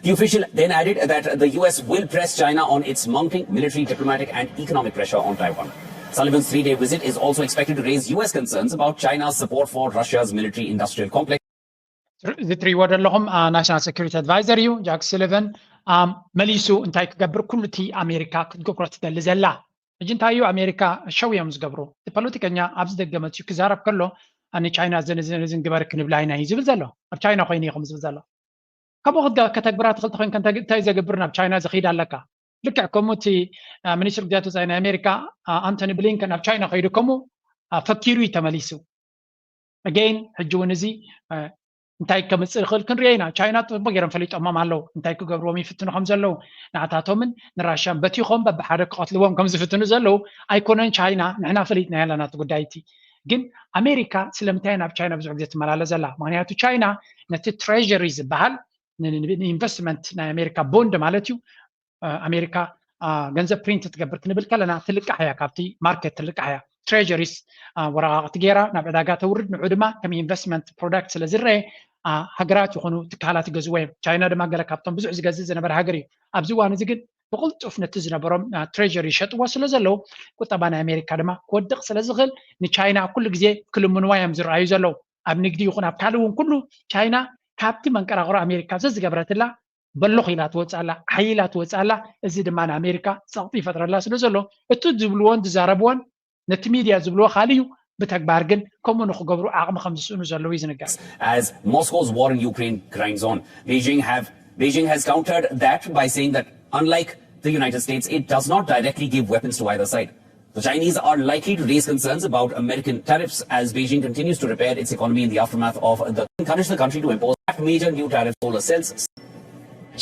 The official then added that the U S will press China on its mounting military, diplomatic, and economic pressure on Taiwan. Sullivan's three day visit is also expected to raise U S concerns about China's support for Russia's military industrial complex. እዚ ትሪእዎ ዘለኹም ናሽናል ሴኩሪቲ ኣድቫይዘር እዩ፣ ጃክ ሱሊቨን። መሊሱ እንታይ ክገብር፣ ኩሉ እቲ ኣሜሪካ ክትገብሮ ትደሊ ዘላ። ሕጂ እንታይ እዩ ኣሜሪካ ሸው እዮም ዝገብሩ። እቲ ፖለቲከኛ ኣብዚ ደገ መፅዩ ክዛረብ ከሎ ንቻይና ዝንዝንዝን ግበር ክንብላ ኢና እዩ ዝብል ዘሎ። ኣብ ቻይና ኮይኑ ኢኹም ዝብል ዘሎ። ከምኡ ክትገ- ከተግብራ ትኽእል ተኮይንካ እንታይ እንታይ ዘገብር ናብ ቻይና ዝኸይድ ኣለካ። ልክዕ ከምኡ እቲ ሚኒስትር ጉዳያት ወፃኢ ናይ ኣሜሪካ ኣንቶኒ ብሊንከን ናብ ቻይና ከይዱ ከምኡ ፈኪሩ እዩ ተመሊሱ። ኣገይን ሕጂ እውን እዚ እንታይ ከምፅእ ይኽእል ክንሪኦ ኢና። ቻይና ፅቡቅ ገይሮም ፈሊጦሞም ኣለዉ እንታይ ክገብርዎም ይፍትኑ ከም ዘለዉ። ንዓታቶምን ንራሽያን በቲኾም በብሓደ ክቐትልዎም ከም ዝፍትኑ ዘለዉ ኣይኮነን። ቻይና ንሕና ፈሊጥናዮ ኣለና እቲ ጉዳይ እቲ። ግን ኣሜሪካ ስለምንታይ ናብ ቻይና ብዙሕ ግዜ ትመላለስ ዘላ? ምክንያቱ ቻይና ነቲ ትሬዥሪ ዝበሃል ንኢንቨስትመንት ናይ ኣሜሪካ ቦንድ ማለት እዩ። ኣሜሪካ ገንዘብ ፕሪንት ትገብር ክንብል ከለና ትልቃሕ እያ፣ ካብቲ ማርኬት ትልቃሕ እያ። ትሬዥሪስ ወረቃቅቲ ገይራ ናብ ዕዳጋ ተውርድ፣ ንዑ ድማ ከም ኢንቨስትመንት ፕሮዳክት ስለ ዝረአ ሃገራት ይኹኑ ትካላት ይገዝዎ እዮም። ቻይና ድማ ገለ ካብቶም ብዙሕ ዝገዝእ ዝነበረ ሃገር እዩ። ኣብዚ እዋን እዚ ግን ብቕልጡፍ ነቲ ዝነበሮም ትሬዥሪ ይሸጥዎ ስለ ዘለዉ ቁጠባ ናይ ኣሜሪካ ድማ ክወድቕ ስለ ዝኽእል ንቻይና ኩሉ ግዜ ክልምንዋ እዮም ዝረኣዩ ዘለዉ። ኣብ ንግዲ ይኹን ኣብ ካልእ እውን ኩሉ ቻይና ካብቲ መንቀራቕሮ ኣሜሪካ ዘዝገበረትላ በሎኽ ኢላ ትወፅእ ኣላ፣ ሓይላ ትወፅእ ኣላ። እዚ ድማ ንኣሜሪካ ፀቕጢ ይፈጥረላ ስለ ዘሎ እቲ ዝብልዎን ዝዛረብዎን ነቲ ሚድያ ዝብልዎ ካልእ እዩ፣ ብተግባር ግን ከምኡ ንክገብሩ ዓቕሚ ከም ዝስእኑ ዘለዉ እዩ ዝንገር። As Moscow's war in Ukraine grinds on, Beijing have Beijing has countered that by saying that, unlike the United States, it does not directly give weapons to either side. The Chinese are likely to raise concerns about American tariffs as Beijing continues to repair its economy in the aftermath of the encourage the country to impose major new tariffs on solar cells.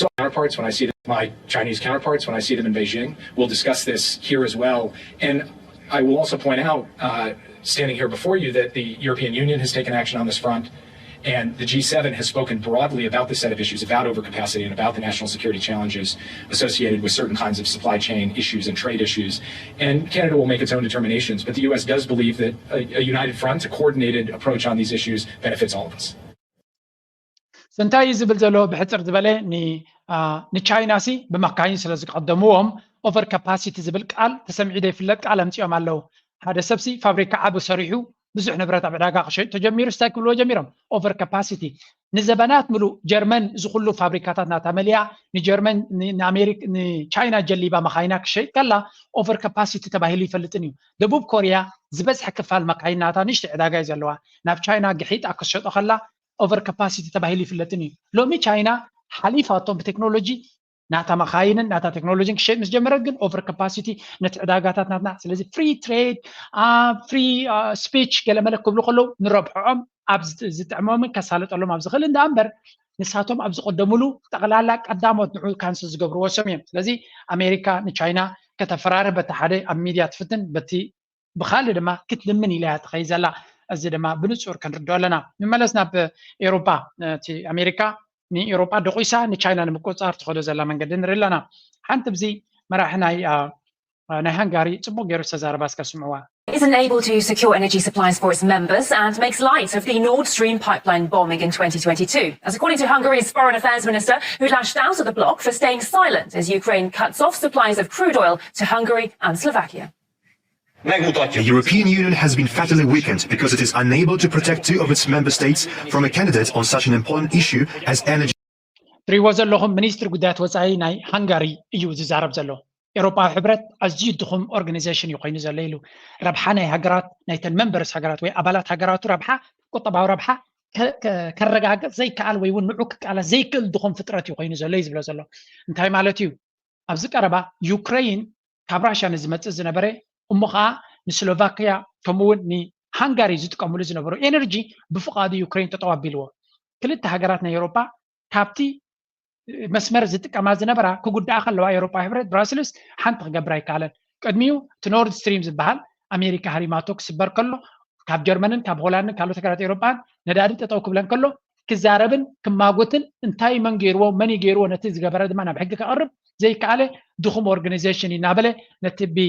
So counterparts, when I see them, my Chinese counterparts, when I see them in Beijing, we'll discuss this here as well. And I will also point out, uh, standing here before you, that the European Union has taken action on this front. And the G seven has spoken broadly about this set of issues, about overcapacity and about the national security challenges associated with certain kinds of supply chain issues and trade issues. And Canada will make its own determinations, but the U S does believe that a, a united front, a coordinated approach on these issues benefits all of us. እንታይ እዩ ዝብል ዘሎ ብሕፅር ዝበለ ንቻይና ሲ ብመካይን ስለ ዝቀደምዎም ኦቨር ካፓሲቲ ዝብል ቃል ተሰሚዑ ዘይፍለጥ ቃል ኣምፂኦም ኣለዉ። ሓደ ሰብሲ ፋብሪካ ዓብ ሰሪሑ ብዙሕ ንብረት ኣብ ዕዳጋ ክሸይጥ ተጀሚሩ ስታይ ክብልዎ ጀሚሮም። ኦቨር ካፓሲቲ ንዘበናት ምሉእ ጀርመን እዚ ኩሉ ፋብሪካታት ናታ መሊኣ ንጀርመን ንቻይና ጀሊባ መካይና ክሸይጥ ከላ ኦቨር ካፓሲቲ ተባሂሉ ይፈልጥን እዩ። ደቡብ ኮርያ ዝበዝሐ ክፋል መካይን ናታ ንሽተ ዕዳጋ እዩ ዘለዋ። ናብ ቻይና ግሒጣ ክሸጦ ከላ ኦቨር ካፓሲቲ ተባሂሉ ይፍለጥን እዩ። ሎሚ ቻይና ሓሊፋቶም ብቴክኖሎጂ ናታ መካይንን ናታ ቴክኖሎጂን ክሸጥ ምስ ጀመረት ግን ኦቨር ካፓሲቲ ነቲ ዕዳጋታት ናትና ስለዚ ፍሪ ትሬድ ፍሪ ስፒች ገለመለ ክብሉ ከለዉ ንረብሖኦም ኣብ ዝጥዕሞምን ከሳለጠሎም ኣብ ዝኽእል እንዳ እምበር ንሳቶም ኣብ ዝቀደሙሉ ጠቕላላ ቀዳሞት ንዑ ካንስል ዝገብርዎ ሰም እዮም። ስለዚ ኣሜሪካ ንቻይና ከተፈራርህ በቲ ሓደ ኣብ ሚድያ ትፍትን በቲ ብካልእ ድማ ክትልምን ኢላ እያ ትኸይድ ዘላ። እዚ ድማ ብንጹር ክንርድኦ ኣለና። ንመለስ ናብ ኤውሮጳ። እቲ ኣሜሪካ ንኤውሮጳ ደቂሳ ንቻይና ንምቁጽጻር ትኸዶ ዘላ መንገዲ ንርኢ ኣለና። ሓንቲ ብዚ መራሒ ናይ ናይ ሃንጋሪ ጽቡቕ ገይሩ ዝተዛረባ እስከ ስምዕዋ። Is unable to secure energy supplies for its members and makes light of the Nord Stream pipeline bombing in twenty twenty-two. As according to Hungary's foreign affairs minister, who lashed out at the bloc for staying silent as Ukraine cuts off supplies of crude oil to Hungary and Slovakia. The European Union has been fatally weakened because it is unable to protect two of its member states from a candidate on such an important issue as energy. ትሪእዎ ዘለኹም ሚኒስትሪ ጉዳያት ወፃኢ ናይ ሃንጋሪ እዩ ዝዛረብ ዘሎ። ኤውሮጳዊ ሕብረት ኣዝዩ ድኹም ኦርጋናይዜሽን እዩ ኮይኑ ዘሎ ኢሉ። ረብሓ ናይ ሃገራት ናይተን መንበርስ ሃገራት ወይ ኣባላት ሃገራቱ ረብሓ ቁጠባዊ ረብሓ ከረጋግፅ ዘይከኣል ወይ እውን ንዑ ክቃለስ ዘይክእል ድኹም ፍጥረት እዩ ኮይኑ ዘሎ እዩ ዝብሎ ዘሎ። እንታይ ማለት እዩ? ኣብዚ ቀረባ ዩክረይን ካብ ራሽያ ንዝመፅእ ዝነበረ እሞ ከዓ ንስሎቫክያ ከምኡ እውን ንሃንጋሪ ዝጥቀምሉ ዝነበሩ ኤነርጂ ብፍቓዱ ዩክረይን ጠጠው ኣቢልዎ። ክልተ ሃገራት ናይ ኤውሮጳ ካብቲ መስመር ዝጥቀማ ዝነበራ ክጉዳኣ ከለዋ ኤውሮጳ ሕብረት ብራስልስ ሓንቲ ክገብር ኣይከኣለን። ቅድሚኡ እቲ ኖርድ ስትሪም ዝበሃል ኣሜሪካ ሃሪማቶ ክስበር ከሎ ካብ ጀርመንን ካብ ሆላንድን ካልኦት ሃገራት ኤውሮጳን ነዳዲ ጠጠው ክብለን ከሎ ክዛረብን ክማጎትን እንታይ መን ገይርዎ መን ገይርዎ ነቲ ዝገበረ ድማ ናብ ሕጊ ከቕርብ ዘይከኣለ ድኹም ኦርጋናይዜሽን እዩ እናበለ ነቲ ብ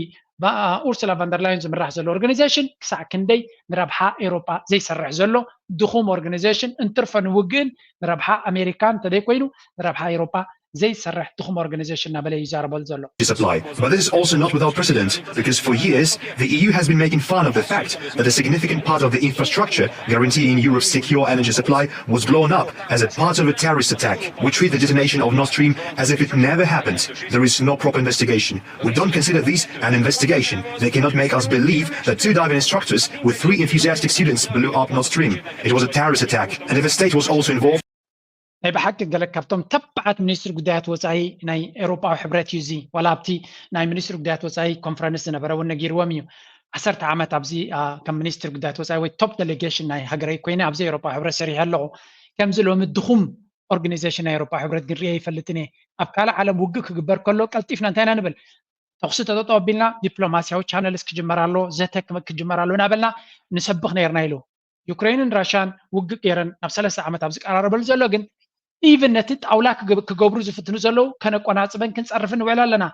ኡርሱላ ቫንደርላይን ዝምራሕ ዘሎ ኦርጋናይዜሽን ክሳዕ ክንደይ ንረብሓ ኤውሮጳ ዘይሰርሕ ዘሎ ድኹም ኦርጋናይዜሽን እንትርፈ ንውግእን ንረብሓ ኣሜሪካን እንተዘይኮይኑ ንረብሓ ኤውሮጳ ዘይሰርሕ ድኹም ኦርጋናይዜሽን እናበለ እዩ ይዛረበሉ ዘሎ። Supply. But this is also not without precedent, because for years the E U has been making fun of the fact that a significant part of the infrastructure guaranteeing Europe's secure energy supply was blown up as a part of a terrorist attack. We treat the detonation of Nord Stream as if it never happened. There is no proper investigation. We don't consider this an investigation. They cannot make us believe that two diving instructors with three enthusiastic students blew up Nord Stream. It was a terrorist attack, and if a state was also involved, ናይ ብሓቂ ገለ ካብቶም ተባዓት ሚኒስትሪ ጉዳያት ወፃኢ ናይ ኤውሮጳዊ ሕብረት እዩ እዚ። ዋላ ኣብቲ ናይ ሚኒስትሪ ጉዳያት ወፃኢ ኮንፈረንስ ዝነበረ እውን ነጊርዎም እዩ። ዓሰርተ ዓመት ኣብዚ ከም ሚኒስትሪ ጉዳያት ወፃኢ ወይ ቶፕ ዴሌጌሽን ናይ ሃገረይ ኮይነ ኣብዚ ኤውሮጳዊ ሕብረት ሰሪሐ ኣለኹ። ከምዚ ሎሚ ድኹም ኦርጋናይዜሽን ናይ ኤውሮጳዊ ሕብረት ግን ሪአ ይፈልጥን እየ። ኣብ ካልእ ዓለም ውግእ ክግበር ከሎ ቀልጢፍና እንታይ ኢና ንብል? ተኹሲ ተጠጠው ኣቢልና ዲፕሎማስያዊ ቻነልስ ክጅመር ኣሎ፣ ዘተ ክጅመር ኣሎ እናበልና ንሰብኽ ነይርና ኢሉ። ዩክሬንን ራሽያን ውግእ ገይረን ናብ ሰለስተ ዓመት ኣብ ዝቀራረበሉ ዘሎ ግን ኢቭን ነቲ ጣውላ ክገብሩ ዝፍትኑ ዘለዉ ከነቆናፅበን ክንፀርፍን ንውዕል ኣለና።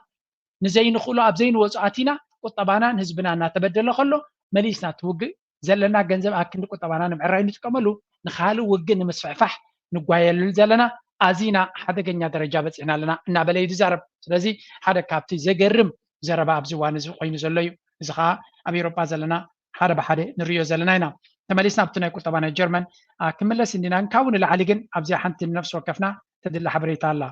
ንዘይንኽእሎ ኣብ ዘይንወፁ ኣቲና ቁጠባናን ህዝብና እናተበደለ ከሎ መሊስና እቲ ውግእ ዘለና ገንዘብ ኣክንዲ ቁጠባና ንምዕራይ ንጥቀመሉ ንካልእ ውግእ ንምስፍሕፋሕ ንጓየሉ ዘለና ኣዚና ሓደገኛ ደረጃ በፂሕና ኣለና እናበለ እዩ ዝዛረብ። ስለዚ ሓደ ካብቲ ዘገርም ዘረባ ኣብዚ እዋን እዚ ኮይኑ ዘሎ እዩ። እዚ ከዓ ኣብ ኤውሮጳ ዘለና ሓደ ብሓደ ንሪኦ ዘለና ኢና። ተመሊስና ኣብቲ ናይ ቁጠባ ናይ ጀርመን ክምለስ እንዲና ካብኡ ንላዕሊ ግን ኣብዚኣ ሓንቲ ንነፍሲ ወከፍና ተድሊ ሓበሬታ ኣላ።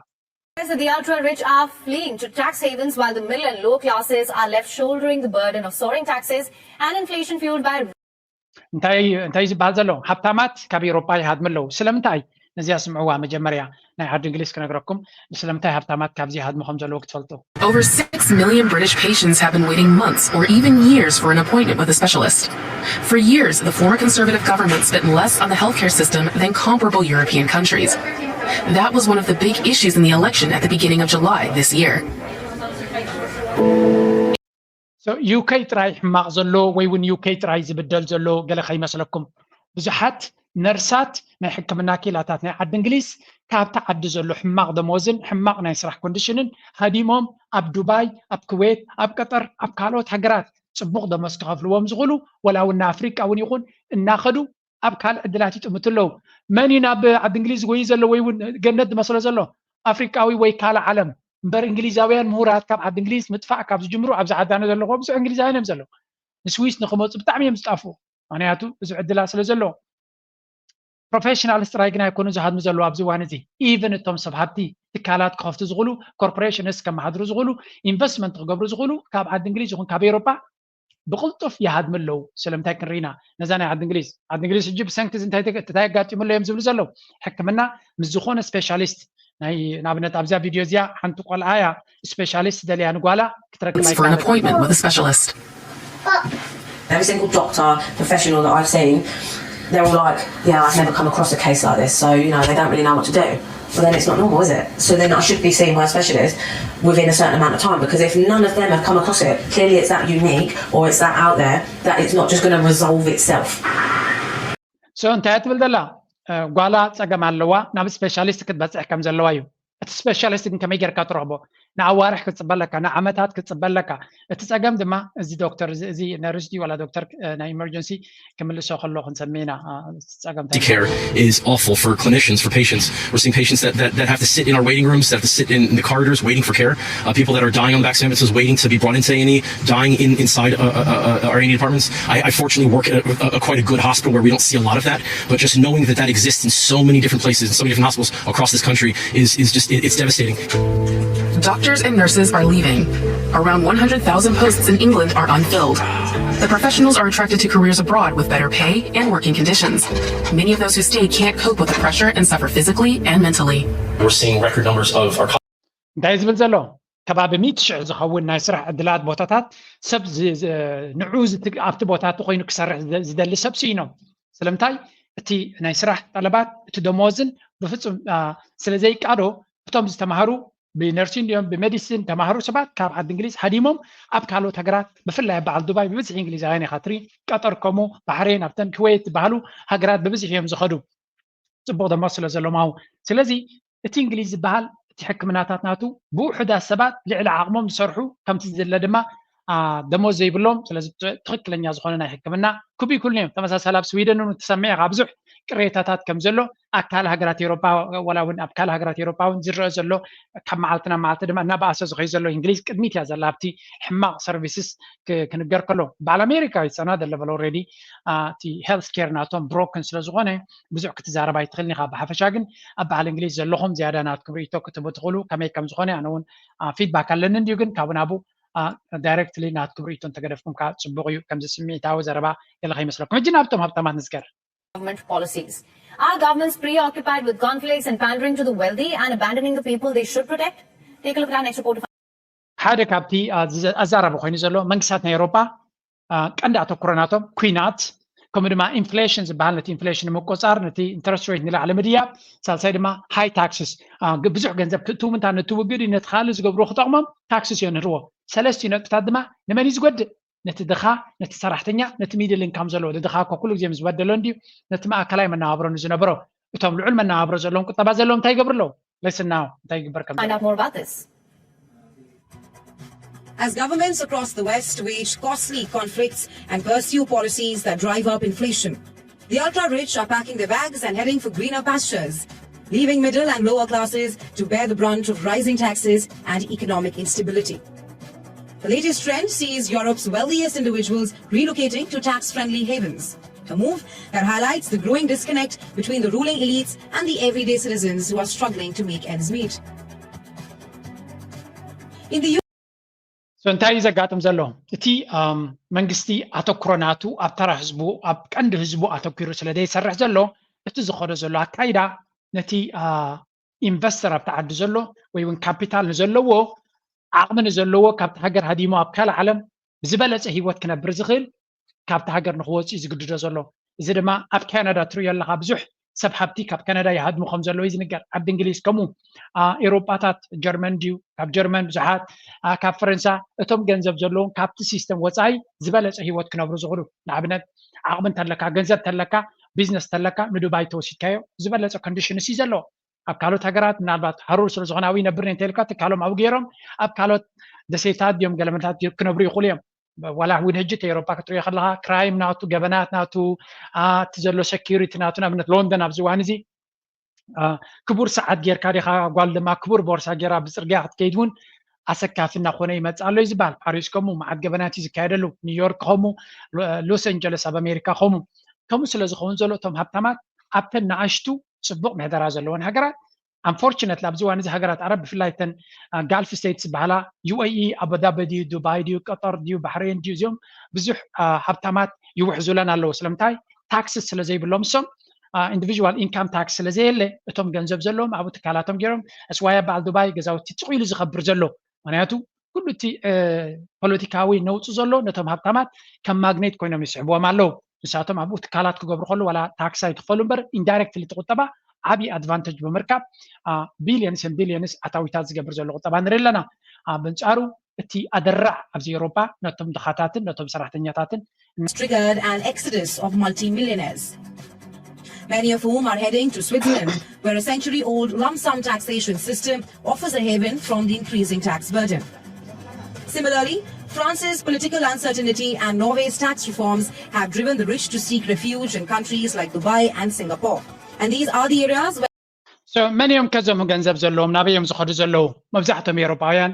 The ultra rich are fleeing to tax havens while the middle and lower classes are left shouldering the burden of soaring taxes and inflation fueled by እንታይ እንታይ ዝበሃል ዘሎ? ሃብታማት ካብ ኤውሮጳ ይሃድሙ ኣለዉ። ስለምንታይ? ነዚኣ ስምዕዋ። መጀመርያ ናይ ዓዲ እንግሊዝ ክነግረኩም፣ ስለምንታይ ሃብታማት ካብዚ ይሃድሙ ከም ዘለዉ ክትፈልጡ። Over six million British patients have been waiting months or even years for an appointment with a specialist. For years, the former conservative government spent less on the healthcare system than comparable European countries. That was one of the big issues in the election at the beginning of July this year. ዩኬ ጥራይ ሕማቕ ዘሎ ወይ እውን ዩኬ ጥራይ ዝብደል ዘሎ ገለ ከይመስለኩም። ብዙሓት ነርሳት፣ ናይ ሕክምና ኪላታት ናይ ዓዲ እንግሊዝ ካብቲ ዓዲ ዘሎ ሕማቕ ደሞዝን ሕማቕ ናይ ስራሕ ኮንዲሽንን ሃዲሞም ኣብ ዱባይ፣ ኣብ ኩዌት፣ ኣብ ቀጠር፣ ኣብ ካልኦት ሃገራት ጽቡቕ ደሞዝ ክኸፍልዎም ዝኽእሉ፣ ወላ እውን ንኣፍሪቃ እውን ይኹን እናኸዱ ኣብ ካልእ ዕድላት ይጥምቱ ኣለዉ። መን እዩ ናብ ዓዲ እንግሊዝ ዝጎዩ ዘሎ ወይ እውን ገነት ዝመስሎ ዘሎ? ኣፍሪቃዊ ወይ ካልእ ዓለም። እምበር እንግሊዛውያን ምሁራት ካብ ዓዲ እንግሊዝ ምጥፋእ ካብ ዝጅምሩ ኣብዚ ዓዳና ዘለኹ ብዙሕ እንግሊዛውያን እዮም ዘለዉ። ንስዊስ ንክመፁ ብጣዕሚ እዮም ዝጣፍኡ። ምክንያቱ ብዙሕ ዕድላት ስለ ዘለዎ። ፕሮፌሽናልስ ጥራይ ግን ኣይኮኑ ዝሃድሙ ዘለዉ ኣብዚ እዋን እዚ። ኢቨን እቶም ሰብ ሃብቲ ትካላት ክኸፍቱ ዝኽእሉ፣ ኮርፖሬሽንስ ከመሓድሩ ዝኽእሉ፣ ኢንቨስትመንት ክገብሩ ዝኽእሉ ካብ ዓዲ እንግሊዝ ይኹን ካብ ኤውሮጳ ብቕልጡፍ ይሃድሙ ኣለዉ። ስለምንታይ ክንርኢና ነዛ ናይ ዓዲ እንግሊዝ። ዓዲ እንግሊዝ ሕጂ ብሰንኪ እዚ እንታይ ተገ- እንታይ ኣጋጢሙ ኣሎ እዮም ዝብሉ ዘለዉ? ሕክምና ምስ ዝኾነ ስፔሻሊስት ናይ ንኣብነት ኣብዛ ቪድዮ እዚኣ ሓንቲ ቆልዓ እያ ስፔሻሊስት ደልያ ንጓላ ክትረክብ for an ኣይከኣለት። Appointment with a specialist. Every single doctor, professional that I've seen, they're all like, yeah, I've never come across a case like this, so you know, they don't really know what to do. Well, then it's not normal, is it? So then I should be seeing my specialist within a certain amount of time, because if none of them have come across it, clearly it's that unique or it's that out there that it's not just going to resolve itself. So እንታይ ትብል ዘላ? እ፣ ጓላ ጸገም ኣለዋ፣ ናብ ስፔሻሊስት ክትበጽሕ ከም ዘለዋ እዩ። እቲ ስፔሻሊስት ግን ከመይ ጌርካ ትረኽቦ? ንኣዋርሕ ክትጽበ ኣለካ፣ ንዓመታት ክትጽበ ኣለካ። እቲ ጸገም ድማ እዚ ዶክተር እዚ- እዚ ነርስ ድዩ ዋላ ዶክተር፣ እ፣ ናይ ኢመርጀንሲ ክምልሶ ከሎ ክንሰምዕ ኢና። እ፣ እቲ ጸገም እንታይ Care is awful for clinicians, for patients. We're seeing patients that, that, that have to sit in our waiting rooms, that have to sit in the corridors waiting for care. Uh, people that are dying on the back of ambulances waiting to be brought into A and E, dying in, inside uh, uh, uh, our A and E departments. I, I fortunately work at a, a, a quite a good hospital where we don't see a lot of that, but just knowing that that exists in so many different places, in so many different hospitals across this country is, is just, it, it's devastating. Doctors and nurses are leaving. Around one hundred thousand posts in England are unfilled. The professionals are attracted to careers abroad with better pay and working conditions. Many of those who stay can't cope with the pressure and suffer physically and mentally. We're seeing record numbers of our እንታይ ዝብል ዘሎ? ከባቢ ሚእቲ ሽሕ ዝኸውን ናይ ስራሕ ዕድላት ቦታታት ሰብ ዝ- ዝ- ንዑ ዝት- ኣብቲ ቦታ እቲ ኮይኑ ክሰርሕ ዝደ- ዝደሊ ሰብ ስኢኖም። ስለምንታይ? እቲ ናይ ስራሕ ጠለባት፣ እቲ ደሞዝን ብፍጹም አ፣ ስለ ዘይቃዶ እቶም ዝተማሃሩ ብነርሲን ድዮም ብሜዲሲን ተማሃሩ ሰባት ካብ ዓዲ እንግሊዝ ሃዲሞም ኣብ ካልኦት ሃገራት ብፍላይ ኣብ በዓል ዱባይ ብብዝሒ እንግሊዛውያን ኢኻ ትርኢ። ቀጠር ከምኡ፣ ባሕሬን፣ ኣብተን ኩዌት ዝበሃሉ ሃገራት ብብዝሒ እዮም ዝኸዱ። ጽቡቕ ደሞዝ ስለ ዘለዎም። ስለዚ እቲ እንግሊዝ ዝበሃል እቲ ሕክምናታት ናቱ ብውሑዳት ሰባት ልዕሊ ዓቕሞም ዝሰርሑ ከምቲ ዝድለ ድማ አ፣ ደሞዝ ዘይብሎም። ስለዚ ት- ትኽክለኛ ዝኾነ ናይ ሕክምና ክብ ይክሉን እዮም። ተመሳሳሊ ኣብ ስዊደን እውን ትሰምዕ ኢኻ ብዙሕ ቅሬታታት ከም ዘሎ ኣካል ሃገራት ኤውሮጳ ዋላ እውን ኣብ ካልእ ሃገራት ኤውሮጳ እውን ዝረአ ዘሎ ካብ መዓልቲ ናብ መዓልቲ ድማ እናበኣሰ ዝኸይ ዘሎ እንግሊዝ ቅድሚት እያ ዘላ ኣብቲ ሕማቕ ሰርቪስስ ክ- ክንገር ከሎ በዓል ኣሜሪካ ይጸና ደለ በለ ኦልሬዲ እቲ ሄልት ኬር ናቶም ብሮክን ስለ ዝኾነ ብዙሕ ክትዛረብ ኣይትኽእልን ኢኻ። ብሓፈሻ ግን ኣብ በዓል እንግሊዝ ዘለኹም ዝያዳ ናትኩም ርእይቶ ክትህቡ ትኽእሉ ከመይ ከም ዝኾነ ኣነ እውን ፊድባክ ኣለኒ እንድዩ ግን ካብ ናቡ ዳይሬክትሊ ናትኩም ርእይቶ እንተገደፍኩም ከዓ ጽቡቕ እዩ። ከምዚ ስምዒታዊ ዘረባ ገለ ከይመስለኩም። ሕጂ ናብቶም ሃብታማት ንዝገር። Government policies. Are governments preoccupied with conflicts and pandering to the wealthy and abandoning the people they should protect? Take a look at our next report. ሓደ ካብቲ ኣዘራረቢ ኮይኑ ዘሎ መንግስታት ናይ ኤውሮጳ ቀንዲ ኣተኩሮ ናቶም ኩናት ከምኡ ድማ ኢንፍሌሽን ዝበሃል ነቲ ኢንፍሌሽን ንምቆፃር ነቲ ኢንተረስት ሬት ንላዕሊ ምድያብ፣ ሳልሳይ ድማ ሃይ ታክስስ ብዙሕ ገንዘብ ክእትው ምንታ ነቲ ውግድ ነቲ ካልእ ዝገብርዎ ክጠቕሞም ታክስስ እዮ ንህርዎ። ሰለስቲኡ ነጥብታት ድማ ንመን እዩ ዝጎድእ? ነቲ ድኻ፣ ነቲ ሰራሕተኛ፣ ነቲ ሚድል ኢንካም ዘለዎ። ድኻ እኮ ኩሉ ግዜ ምስ ዝበደሎ እንድዩ ነቲ ማእከላይ መነባብሮ ንዝነበሮ። እቶም ልዑል መነባብሮ ዘለዎም ቁጠባ ዘለዎም እንታይ ይገብሩ ኣለዉ? Listen now እንታይ ይግበር ከም Find out more about this. As governments across the West wage costly conflicts and pursue policies that drive up inflation, the ultra rich are packing their bags and heading for greener pastures, leaving middle and lower classes to bear the brunt of rising taxes and economic instability. The latest trend sees Europe's wealthiest individuals relocating to tax friendly havens, a move that highlights the growing disconnect between the ruling elites and the everyday citizens who are struggling to make ends meet. In the እንታይ እዩ ዘጋጥም ዘሎ? እቲ መንግስቲ ኣተኩሮ ናቱ ኣብ ተራ ህዝቡ፣ ኣብ ቀንዲ ህዝቡ ኣተኪሩ ስለ ዘይሰርሕ ዘሎ፣ እቲ ዝኸዶ ዘሎ ኣካይዳ ነቲ ኢንቨስተር ኣብቲ ዓዲ ዘሎ ወይ እውን ካፒታል ንዘለዎ፣ ዓቕሚ ንዘለዎ፣ ካብቲ ሃገር ሃዲሙ ኣብ ካልእ ዓለም ብዝበለፀ ህይወት ክነብር ዝኽእል ካብቲ ሃገር ንክወፅእ እዩ ዝግድዶ ዘሎ። እዚ ድማ ኣብ ካናዳ ትሪኦ ኣለካ፣ ብዙሕ ሰብ ሃብቲ ካብ ካናዳ ይሃድሙ ከም ዘለዉ እዩ ዝንገር። ዓዲ እንግሊዝ ከምኡ፣ ኤሮጳታት፣ ጀርመን ድዩ፣ ካብ ጀርመን ብዙሓት፣ ካብ ፈረንሳ፣ እቶም ገንዘብ ዘለዎም ካብቲ ሲስተም ወፃኢ ዝበለፀ ህይወት ክነብሩ ዝኽእሉ፣ ንኣብነት ዓቕሚ እንተለካ፣ ገንዘብ እንተለካ፣ ቢዝነስ እንተለካ ንዱባይ ተወሲድካዮ ዝበለፀ ኮንዲሽንስ እዩ ዘለዎ። ኣብ ካልኦት ሃገራት ምናልባት ሃሩር ስለ ዝኾነ ኣብኡ ይነብር እንተልካ ትካሎም ኣብኡ ገይሮም ኣብ ካልኦት ደሴታት ድዮም ገለመታት ክነብሩ ይኽእሉ እዮም። ዋላ እውን ሕጂ እቲ ኤሮፓ ክትሪኦ ከለካ ክራይም ናቱ፣ ገበናት ናቱ፣ እቲ ዘሎ ሰኪሪቲ ናቱ፣ ንኣብነት ሎንደን ኣብዚ እዋን እዚ ክቡር ሰዓት ጌርካ ዲኻ፣ ጓል ድማ ክቡር ቦርሳ ጌራ ብፅርግያ ክትከይድ እውን ኣሰካፊ እናኾነ ይመፅእ ኣሎ እዩ ዝበሃል። ፓሪስ ከምኡ መዓት ገበናት እዩ ዝካየደሉ፣ ኒውዮርክ ከምኡ፣ ሎስ ኣንጀለስ ኣብ ኣሜሪካ ከምኡ። ከምኡ ስለ ዝኸውን ዘሎ እቶም ሃብታማት ኣብተን ንኣሽቱ ፅቡቕ ምሕደራ ዘለወን ሃገራት፣ ኣንፎርችነትሊ ኣብዚ እዋን እዚ ሃገራት ዓረብ ብፍላይ እተን ጋልፍ ስቴትስ ዝበሃላ፣ ዩ ኤ ኢ፣ ኣቡዳቢ ድዩ፣ ዱባይ ድዩ፣ ቀጠር ድዩ፣ ባሕሬን ድዩ፣ እዚኦም ብዙሕ ሃብታማት ይውሕዙለን ኣለዉ። ስለምንታይ? ታክስስ ስለ ዘይብሎም እሶም፣ ኢንዲቪዥዋል ኢንካም ታክስ ስለ ዘየለ እቶም ገንዘብ ዘለዎም ኣብኡ ትካላቶም ገይሮም፣ እስዋያ በዓል ዱባይ ገዛውቲ ትቑኢሉ ዝኸብር ዘሎ። ምክንያቱ ኩሉ እቲ ፖለቲካዊ ነውፂ ዘሎ ነቶም ሃብታማት ከም ማግኔት ኮይኖም ይስሕብዎም ኣለዉ። ንሳቶም ኣብኡ ትካላት ክገብሩ ከሉ ዋላ ታክስ ኣይትኽፈሉ እምበር ኢንዳይሬክትሊ እቲ ቁጠባ ዓብዪ ኣድቫንቴጅ ብምርካብ ቢሊየንስ ን ቢሊየንስ ኣታዊታት ዝገብር ዘሎ ቁጠባ ንርኢ ኣለና። ብንፃሩ እቲ ኣደራዕ ኣብዚ ኤውሮፓ ነቶም ድኻታትን ነቶም ሰራሕተኛታትን triggered an exodus of multimillionaires, many of whom are heading to Switzerland, where a century-old lump sum taxation system offers a haven from the increasing tax burden. Similarly, France's political uncertainty and Norway's tax reforms have driven the rich to seek refuge in countries like Dubai and Singapore. And these are the areas where መን እዮም ከዘሙ ገንዘብ ዘለዎም ናበይ እዮም ዝኸዱ ዘለዉ? መብዛሕቶም ኤውሮፓውያን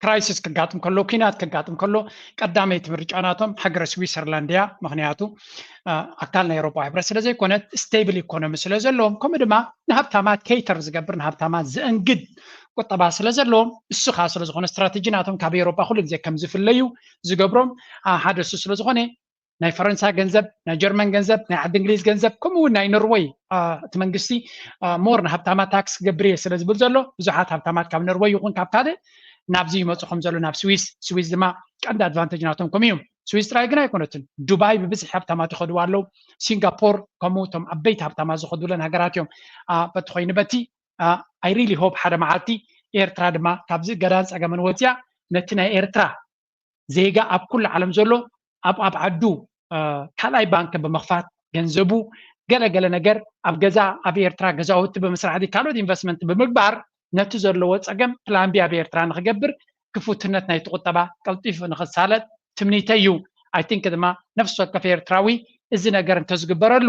ክራይሲስ ክጋጥም ከሎ፣ ኩናት ክጋጥም ከሎ ቀዳመይቲ ምርጫ ናቶም ሃገረ ስዊሰርላንድ እያ። ምክንያቱ ኣካል ናይ ኤውሮፓ ሕብረት ስለ ዘይኮነት፣ ስቴብል ኢኮኖሚ ስለ ዘለዎም፣ ከምኡ ድማ ንሃብታማት ኬይተር ዝገብር፣ ንሃብታማት ዘእንግድ ቁጠባ ስለ ዘለዎም፣ እሱ ከዓ ስለ ዝኾነ ስትራቴጂ ናቶም ካብ ኤውሮፓ ኩሉ ግዜ ከም ዝፍለዩ ዝገብሮም ሓደ እሱ ስለ ዝኾነ ናይ ፈረንሳ ገንዘብ፣ ናይ ጀርመን ገንዘብ፣ ናይ ዓዲ እንግሊዝ ገንዘብ፣ ከምኡ እውን ናይ ኖርወይ እቲ መንግስቲ ሞር ንሃብታማት ታክስ ክገብር እየ ስለ ዝብል ዘሎ ብዙሓት ሃብታማት ካብ ኖርወይ ይኹን ካብ ካልእ ናብዚ ይመፁ ከም ዘሎ ናብ ስዊስ። ስዊስ ድማ ቀንዲ ኣድቫንቴጅ ናቶም ከምኡ እዮም። ስዊስ ጥራይ ግን ኣይኮነትን፣ ዱባይ ብብዝሒ ሃብታማት ይኸድዋ ኣለዉ። ሲንጋፖር ከምኡ እቶም ዓበይቲ ሃብታማት ዝኸዱለን ሃገራት እዮም። በቲ ኮይኑ በቲ ኣይ ሪሊ ሆፕ ሓደ መዓልቲ ኤርትራ ድማ ካብዚ ገዳን ፀገምን ወፅያ ነቲ ናይ ኤርትራ ዜጋ ኣብ ኩሉ ዓለም ዘሎ ኣብ ኣብ ዓዱ ካልኣይ ባንክ ብምኽፋት ገንዘቡ ገለ ገለ ነገር ኣብ ገዛ ኣብ ኤርትራ ገዛውቲ ብምስራሕ ካልኦት ኢንቨስትመንት ብምግባር ነቲ ዘለዎ ፀገም ፕላን ቢ ኣብ ኤርትራ ንክገብር ክፉትነት ናይቲ ቁጠባ ቀልጢፉ ንክሳለጥ ትምኒተይ እዩ። ኣይ ቲንክ ድማ ነፍሲ ወከፍ ኤርትራዊ እዚ ነገር እንተዝግበረሉ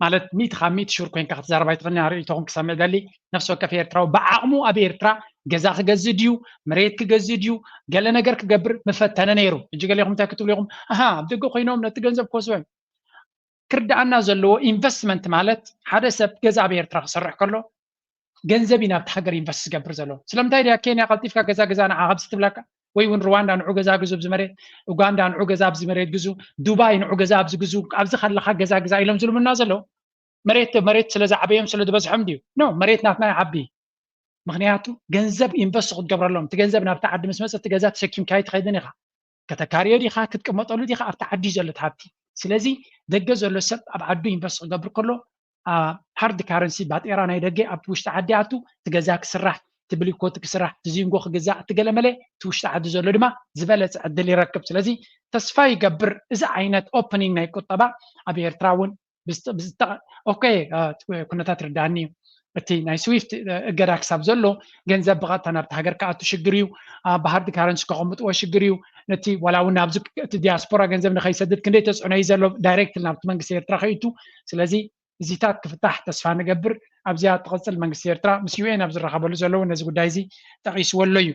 ማለት ሚእቲ ካብ ሚእቲ ሹር ኮይንካ ክትዛረብ ኣይትኽእልን። ርእይቶኹም ክሰምዕ ደሊ። ነፍሲ ወከፍ ኤርትራዊ ብዓቕሙ ኣብ ኤርትራ ገዛ ክገዝእ ድዩ፣ መሬት ክገዝእ ድዩ፣ ገለ ነገር ክገብር ምፈተነ ነይሩ። ሕጂ ገሌኹም እንታይ ክትብሉ ኢኹም? ኣሃ ኣብ ደገ ኮይኖም ነቲ ገንዘብ ክወስዱ እዮም። ክርድኣና ዘለዎ ኢንቨስትመንት ማለት ሓደ ሰብ ገዛ ኣብ ኤርትራ ክሰርሕ ከሎ ገንዘብ እዩ ናብቲ ሃገር ኢንቨስት ዝገብር ዘሎ። ስለምንታይ ድያ ኬንያ ቀልጢፍካ ገዛ ገዛ ንዓ ካብዚ ትብላካ? ወይ እውን ሩዋንዳ ንዑ ገዛ ግዙ ኣብዚ መሬት፣ ኡጋንዳ ንዑ ገዛ ኣብዚ መሬት ግዙ፣ ዱባይ ንዑ ገዛ ኣብዚ ግዙ፣ ኣብዚ ከለካ ገዛ ግዛ ኢሎም ዝልምና ዘለዉ መሬት መሬት ስለ ዝዓበዮም ስለ ዝበዝሖም ድዩ? ኖ፣ መሬት ናትና ይዓቢ። ምክንያቱ ገንዘብ ኢንቨስት ክትገብረሎም፣ እቲ ገንዘብ ናብቲ ዓዲ ምስ መፀ እቲ ገዛ ተሰኪምካዮ ትኸይድን ኢካ። ከተካርዮ ዲኻ፣ ክትቅመጠሉ ዲኻ፣ ኣብቲ ዓዲ እዩ ዘሎ እቲ ሃብቲ። ስለዚ ደገ ዘሎ ሰብ ኣብ ዓዱ ኢንቨስት ክገብር ከሎ ሃርድ ካረንሲ ባጤራ ናይ ደገ ኣብ ውሽጢ ዓዲ ኣቱ፣ እቲ ገዛ ክስራሕ፣ እቲ ብሊኮቲ ክስራሕ፣ እቲ ዚንጎ ክግዛእ፣ እቲ ገለመለ እቲ ውሽጢ ዓዲ ዘሎ ድማ ዝበለፀ ዕድል ይረክብ። ስለዚ ተስፋ ይገብር እዚ ዓይነት ኦፕኒንግ ናይ ቁጠባ ኣብ ኤርትራ እውን ኦኬ፣ ኩነታት ርዳኒ እዩ። እቲ ናይ ስዊፍት እገዳ ክሳብ ዘሎ ገንዘብ ብቐጥታ ናብቲ ሃገር ክኣቱ ሽግር እዩ። ብሃርድ ካረንሲ ከቐምጥዎ ሽግር እዩ። ነቲ ዋላ እውን ናብዚ እቲ ዲያስፖራ ገንዘብ ንኸይሰድድ ክንደይ ተፅዕኖ እዩ ዘሎ ዳይሬክት ናብቲ መንግስቲ ኤርትራ ከይቱ። ስለዚ እዚታት ክፍታሕ ተስፋ ንገብር። ኣብዚኣ ትቐፅል መንግስቲ ኤርትራ ምስ ዩ ኤን ኣብ ዝራኸበሉ ዘለዉ ነዚ ጉዳይ እዚ ጠቒስዎ ኣሎ እዩ።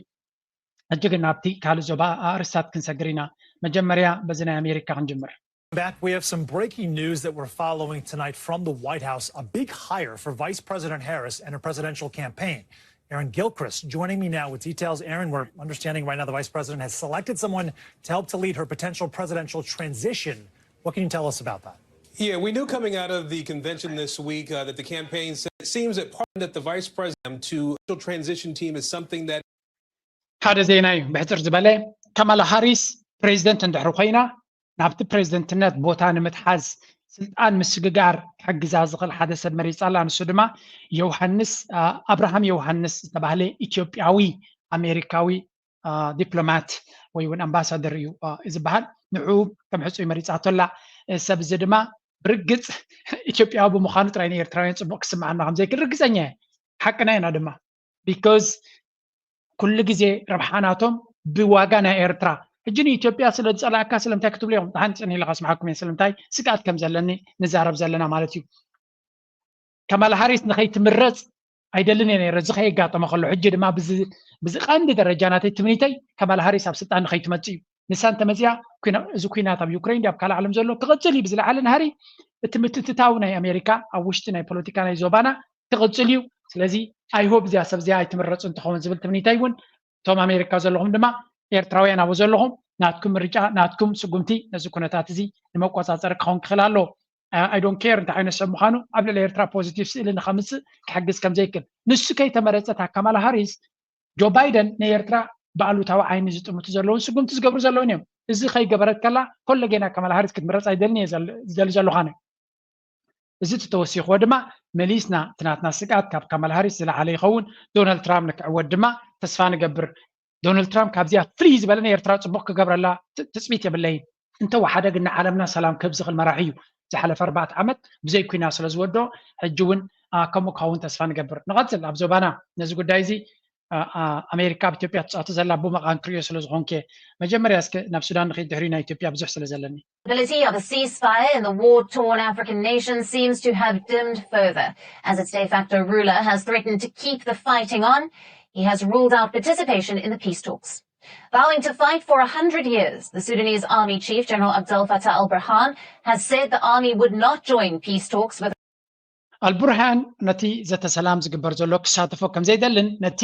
ሕጂ ግን ናብቲ ካልእ ዞባ ኣርእስታት ክንሰግር ኢና። መጀመርያ በዚ ናይ ኣሜሪካ ክንጅምር። Back, we have some breaking news that we're following tonight from the White House. A big hire for Vice President Harris and her presidential campaign. Erin Gilchrist joining me now with details. Erin, we're understanding right now the vice president has selected someone to help to lead her potential presidential transition. What can you tell us about that? Yeah, we knew coming out of the convention this week uh, that the campaign said it seems that part that the vice president to transition team is something that ሓደ ዜና እዩ ብሕፅር ዝበለ። ካማላ ሃሪስ ፕሬዚደንት እንድሕር ኮይና ናብቲ ፕሬዚደንትነት ቦታ ንምትሓዝ ስልጣን ምስግጋር ክሕግዛ ዝኽእል ሓደ ሰብ መሪፃ ኣላ። ንሱ ድማ ዮሃንስ ኣብርሃም ዮሃንስ ዝተባህለ ኢትዮጵያዊ ኣሜሪካዊ ዲፕሎማት ወይ እውን ኣምባሳደር እዩ ዝበሃል። ንዕኡ ከም ሕፁይ መሪፃቶ ኣላ። ሰብ እዚ ድማ ብርግፅ ኢትዮጵያዊ ብምዃኑ ጥራይ ንኤርትራውያን ፅቡቅ ክስምዓና ከምዘይክእል ርግፀኛ እየ። ሓቅና ኢና ድማ because ኩሉ ግዜ ረብሓ ናቶም ብዋጋ ናይ ኤርትራ። ሕጂ ንኢትዮጵያ ስለ ዝፀላእካ ስለምንታይ ክትብሉ ኢኹም? ደሓን ፅን ኢለ ከስምዓኩም እየ ስለምንታይ ስግኣት ከም ዘለኒ ንዛረብ ዘለና ማለት እዩ። ካማላ ሃሪስ ንኸይትምረፅ ኣይደልን እየ ነይረ። እዚ ከየጋጠመ ከሎ ሕጂ ድማ ብዚ ቀንዲ ደረጃ ናተይ ትምኒተይ ካማላ ሃሪስ ኣብ ስልጣን ንኸይትመፅእ እዩ። ንሳ እንተመፅያ እዚ ኩናት ኣብ ዩክሬን ኣብ ካልእ ዓለም ዘሎ ክቕፅል እዩ ብዝለዓለ ናህሪ። እቲ ምትእትታው ናይ ኣሜሪካ ኣብ ውሽጢ ናይ ፖለቲካ ናይ ዞባና ክቕፅል እዩ። ስለዚ I hope እዚኣ ሰብ እዚኣ ኣይትምረፅን ትኸውን ዝብል ትምኒተይ እውን እቶም ኣሜሪካ ዘለኹም ድማ ኤርትራውያን ኣብኡ ዘለኹም ናትኩም ምርጫ ናትኩም ስጉምቲ ነዚ ኩነታት እዚ ንመቆፃፀሪ ክኸውን ክኽእል ኣለዎ። I don't care እንታይ ዓይነት ሰብ ምዃኑ ኣብ ልዕሊ ኤርትራ ፖዚቲቭ ስእሊ ንኸምፅእ ክሕግዝ ከም ዘይክእል ንሱ ከይተመረፀት ካማላ ሃሪስ ጆ ባይደን ንኤርትራ ብኣሉታዊ ዓይኒ ዝጥምቱ ዘለውን ስጉምቲ ዝገብሩ ዘለውን እዮም። እዚ ከይገበረት ከላ ኮሎ ጌና ካማላ ሃሪስ ክትምረፅ ኣይደልን እየ ዝደሊ ዘለኹ ኣነ። እዚ ተተወሲኽዎ ድማ መሊስና እቲ ናትና ስግኣት ካብ ካማላ ሃሪስ ዝለዓለ ይኸውን። ዶናልድ ትራምፕ ንክዕወት ድማ ተስፋ ንገብር። ዶናልድ ትራምፕ ካብዚኣ ፍልይ ዝበለ ንኤርትራ ፅቡቕ ክገብረላ ትፅቢት የብለይን። እንተወሓደ ግን ንዓለምና ሰላም ከብዝኽል መራሒ እዩ። ዝሓለፈ ኣርባዕተ ዓመት ብዘይ ኩናት ስለ ዝወድኦ ሕጂ እውን ከምኡ ክኸውን ተስፋ ንገብር። ንቐፅል ኣብ ዞባና ነዚ ጉዳይ እዚ ኣሜሪካ ኣብ ኢትዮጵያ ትፃወቶ ዘላ ብመቓን ክሪኦ ስለ ዝኾንኩ እየ። መጀመርያ እስከ ናብ ሱዳን ንኸይድ ድሕሪ ናይ ኢትዮጵያ ብዙሕ ስለ ዘለኒ። Ability of a ceasefire in the war-torn African nation seems to have dimmed further, as its de facto ruler has threatened to keep the fighting on. He has ruled out participation in the peace talks. Vowing to fight for a hundred years, the Sudanese army chief, General Abdel Fattah al-Burhan, has said the army would not join peace talks with ኣልቡርሃን ነቲ ዘተ ሰላም ዝግበር ዘሎ ክሳተፎ ከም ዘይደልን ነቲ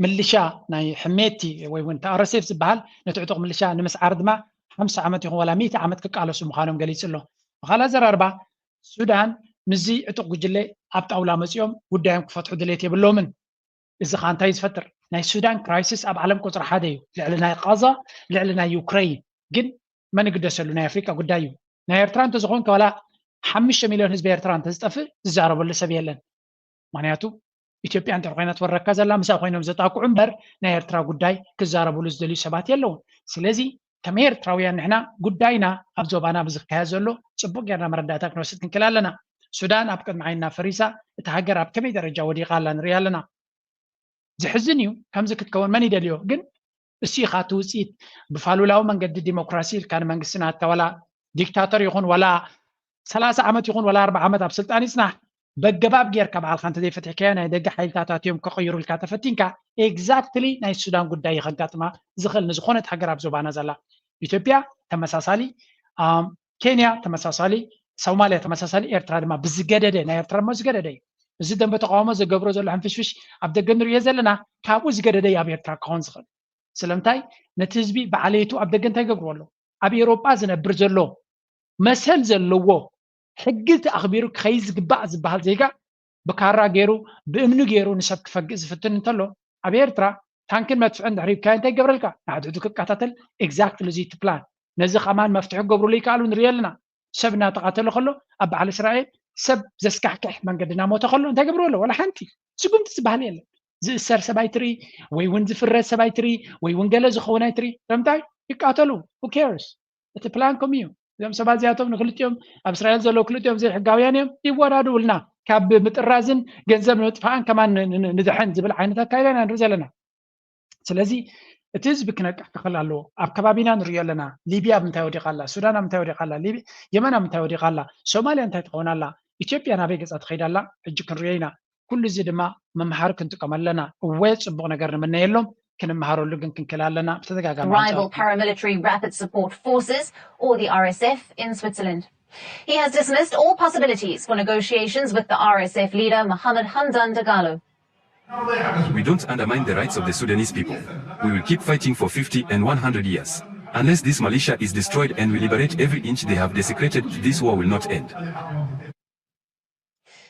ምልሻ ናይ ሕሜቲ ወይ እውን ቲ ኣር ኤስ ኤፍ ዝበሃል ነቲ ዕጡቕ ምልሻ ንምስዓር ድማ ሓምሳ ዓመት ይኹን ዋላ ሚእቲ ዓመት ክቃለሱ ምዃኖም ገሊጹ ኣሎ። ብኻልእ ኣዘራርባ ሱዳን ምስዚ ዕጡቕ ጉጅለ ኣብ ጣውላ መጺኦም ጉዳዮም ክፈትሑ ድሌት የብሎምን። እዚ ኸኣ እንታይ እዩ ዝፈጥር? ናይ ሱዳን ክራይሲስ ኣብ ዓለም ቁፅሪ ሓደ እዩ። ልዕሊ ናይ ቃዛ፣ ልዕሊ ናይ ዩክረይን። ግን መን ይግደሰሉ? ናይ ኣፍሪቃ ጉዳይ እዩ። ናይ ኤርትራ እንተዝኾን ዋላ ሓሙሽተ ሚልዮን ህዝቢ ኤርትራ እንተዝጠፍእ ዝዛረበሉ ሰብ የለን። ምክንያቱ ኢትዮጵያ እንተ ኮይና ትወረካ ዘላ ምሳ ኮይኖም ዘጣቅዑ እምበር ናይ ኤርትራ ጉዳይ ክዛረብሉ ዝደልዩ ሰባት የለውን። ስለዚ ከም ኤርትራውያን ንሕና ጉዳይና ኣብ ዞባና ብዝካየድ ዘሎ ፅቡቅ ጌርና መረዳእታ ክንወስድ ክንክእል ኣለና። ሱዳን ኣብ ቅድሚ ዓይንና ፈሪሳ እታ ሃገር ኣብ ከመይ ደረጃ ወዲቓ ኣላ ንርኢ ኣለና። ዝሕዝን እዩ። ከምዚ ክትከውን መን ይደልዮ? ግን እሱ ኢኻ እቲ ውፅኢት ብፋሉላዊ መንገዲ ዲሞክራሲ ኢልካ ንመንግስቲ ናትካ ዋላ ዲክታተር ይኹን ዋላ ሰላሳ ዓመት ይኹን ዋላ ኣርባ ዓመት ኣብ ስልጣን ይፅናሕ በገባብ ጌርካ ባዕልካ እንተዘይፈትሕካዮ ናይ ደገ ሓይልታት ኣትዮም ከቐይሩልካ ተፈቲንካ ኤግዛክትሊ ናይ ሱዳን ጉዳይ ከጋጥማ ዝኽእል ንዝኾነት ሃገር ኣብ ዞባና ዘላ ኢትዮጵያ ተመሳሳሊ ኬንያ ተመሳሳሊ ሶማልያ ተመሳሳሊ ኤርትራ ድማ ብዝገደደ ናይ ኤርትራ እሞ ዝገደደ እዩ እዚ ደንበ ተቃውሞ ዘገብሮ ዘሎ ሕንፍሽፍሽ ኣብ ደገ ንሪኦ ዘለና ካብኡ ዝገደደ እዩ ኣብ ኤርትራ ክኸውን ዝኽእል ስለምንታይ ነቲ ህዝቢ ብዓለየቱ ኣብ ደገ እንታይ ይገብርዎ ኣለዉ ኣብ ኤሮጳ ዝነብር ዘሎ መሰል ዘለዎ ሕጊ ኣኽቢሩ ክኸይድ ዝግባእ ዝበሃል ዜጋ ብካራ ገይሩ ብእምኒ ገይሩ ንሰብ ክፈግእ ዝፍትን እንተሎ ኣብ ኤርትራ ታንክን መድፍዕን ድሕሪ ሂብካዮ እንታይ ይገብረልካ ንሓድሕዱ ክቀታተል exactly እዚ እቲ plan ነዚ ከማን መፍትሒ ክገብሩሉ ይከኣሉ ንሪኦ ኣለና ሰብ እናተቓተለ ከሎ ኣብ በዓል እስራኤል ሰብ ዘስካሕክሕ መንገዲ እናሞተ ከሎ እንታይ ገብሩ ኣሎ ዋላ ሓንቲ ስጉምቲ ዝበሃል የለን ዝእሰር ሰብ ኣይትርኢ ወይ እውን ዝፍረድ ሰብ ኣይትርኢ ወይ እውን ገለ ዝኸውን ኣይትርኢ ስለምንታይ ይቃተሉ who cares እቲ ፕላን ከምኡ እዩ እዞም ሰባት እዚኣቶም ንክልቲኦም ኣብ እስራኤል ዘለዉ ክልቲኦም ዘይሕጋውያን እዮም ይወዳድውልና ካብ ምጥራዝን ገንዘብ ንምጥፋእን ከማን ንድሕን ዝብል ዓይነት ኣካይዳ ኢና ንርኢ ዘለና ስለዚ እቲ ህዝቢ ክነቅሕ ክኽእል ኣለዎ ኣብ ከባቢና ንሪኦ ኣለና ሊብያ ኣብ ምንታይ ወዲቓ ኣላ ሱዳን ኣብ ምንታይ ወዲቓ ኣላ የመን ኣብ ምንታይ ወዲቓ ኣላ ሶማልያ እንታይ ትኸውን ኣላ ኢትዮጵያ ናበይ ገፃ ትኸይድ ኣላ ሕጂ ክንሪኦ ኢና ኩሉ እዚ ድማ መምሃሪ ክንጥቀመሉ ኣለና እወ ፅቡቕ ነገር ንምነየሎም ክንመሃረሉ ግን ክንክእል ኣለና ብተደጋጋሚ Rival paramilitary Rapid Support Forces, or the R S F, in Switzerland. He has dismissed all possibilities for negotiations with the R S F leader Mohamed Hamdan Dagalo. We don't undermine the rights of the Sudanese people. We will keep fighting for fifty and one hundred years. Unless this militia is destroyed and we liberate every inch they have desecrated, this war will not end.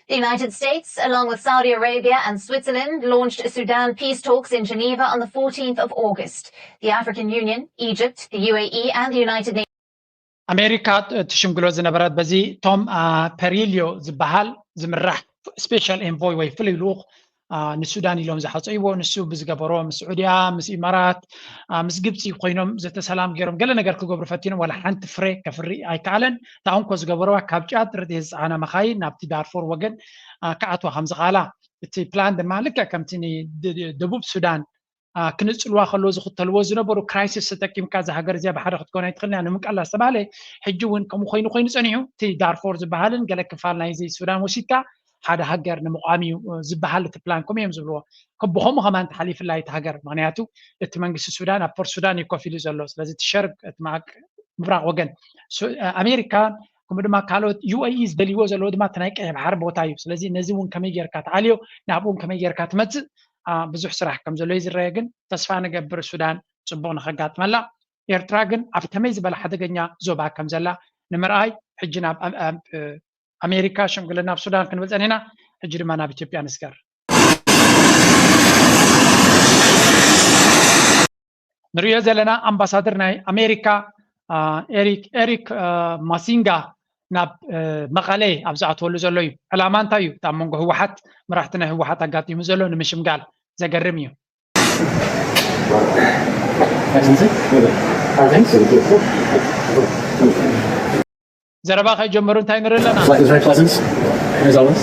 The United States, along with Saudi Arabia and Switzerland, launched Sudan peace talks in Geneva on the fourteenth of August. The African Union, Egypt, the U A E, and the United Nations. ኣሜሪካ ትሽምግሎ ዝነበረት በዚ ቶም ፐሪልዮ ዝበሃል ዝምራሕ ስፔሻል ኤንቮይ ወይ ፍሉይ ልኡኽ ንሱዳን ኢሎም ዝሓፀይዎ። ንሱ ብዝገበሮ ምስ ስዑድያ፣ ምስ ኢማራት፣ ምስ ግብፂ ኮይኖም ዘተሰላም ገይሮም ገለ ነገር ክገብሩ ፈቲኖም ዋላ ሓንቲ ፍሬ ከፍሪ ኣይከኣለን። እታ እንኮ ዝገበረዋ ካብ ጫት ረድኤት ዝፀዓና መኻይን ናብቲ ዳርፎር ወገን ክኣትዋ ከም ዝኽኣላ እቲ ፕላን ድማ ልክዕ ከምቲ ደቡብ ሱዳን ክንጽልዋ ከለዉ ዝኽተልዎ ዝነበሩ ክራይሲስ ተጠቂምካ እዛ ሃገር እዚኣ ብሓደ ክትኮን ኣይትኽእልን እያ ንምቃላ ዝተባሃለ ሕጂ እውን ከምኡ ኮይኑ ኮይኑ ጸኒሑ። እቲ ዳርፎር ዝበሃልን ገለ ክፋል ናይዚ ሱዳን ወሲድካ ሓደ ሃገር ንምቋም እዩ ዝበሃል እቲ ፕላን ከምኡ እዮም ዝብልዎ። ብኸምኡ ከማን ተሓሊፍላ እቲ ሃገር ምክንያቱ እቲ መንግስቲ ሱዳን ኣብ ፖርት ሱዳን እዩ ኮፍ ኢሉ ዘሎ። ስለዚ እቲ ሸርቅ እቲ ምብራቕ ወገን ኣሜሪካ ከምኡ ድማ ካልኦት ዩ ኤ ኢ ዝደልይዎ ዘለዎ ድማ እቲ ናይ ቀይሕ ባሕሪ ቦታ እዩ። ስለዚ ነዚ እውን ከመይ ጌርካ ትዓልዮ ናብኡ እውን ከመይ ጌርካ ትመፅእ ብዙሕ ስራሕ ከም ዘሎ እዩ ዝረአ። ግን ተስፋ ንገብር ሱዳን ፅቡቕ ንኸጋጥመላ። ኤርትራ ግን ኣብ ከመይ ዝበለ ሓደገኛ ዞባ ከም ዘላ ንምርኣይ ሕጂ ናብ ኣሜሪካ ሽምግልና ኣብ ሱዳን ክንብል ፀኒሕና። ሕጂ ድማ ናብ ኢትዮጵያ ንስገር። ንሪኦ ዘለና ኣምባሳደር ናይ ኣሜሪካ ኤሪክ ኤሪክ ማሲንጋ ናብ መቐለ ኣብ ዝኣትወሉ ዘሎ እዩ። ዕላማ እንታይ እዩ? ኣብ መንጎ ህወሓት መራሕቲ ናይ ህወሓት ኣጋጢሙ ዘሎ ንምሽምጋል ዘገርም እዩ። ዘረባ ከይጀመሩ እንታይ ንርኢ ኣለና? Flight was very pleasant, as always.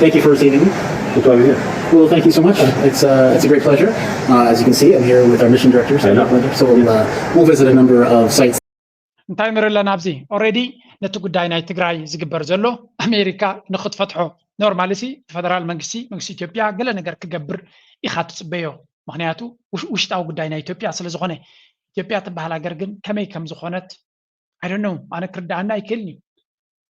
Thank you for receiving me. Well, thank you so much. It's uh, it's a great pleasure. Uh, as you can see, I'm here with our mission director. So we'll, uh, we'll visit a number of sites. እንታይ ንርኢ ኣለና ኣብዚ? ኦልሬዲ ነቲ ጉዳይ ናይ ትግራይ ዝግበር ዘሎ ኣሜሪካ ንክትፈትሖ ኖርማሊ ሲ ፈደራል መንግስቲ መንግስቲ ኢትዮጵያ ገለ ነገር ክገብር ኢኻ ትፅበዮ። ምክንያቱ ውሽጣዊ ጉዳይ ናይ ኢትዮጵያ ስለዝኾነ። ኢትዮጵያ ትበሃል ሃገር ግን ከመይ ከም ዝኾነት ኣይ ዶንት ኖው ኣነ ክርድኣና ኣይክእልን እዩ።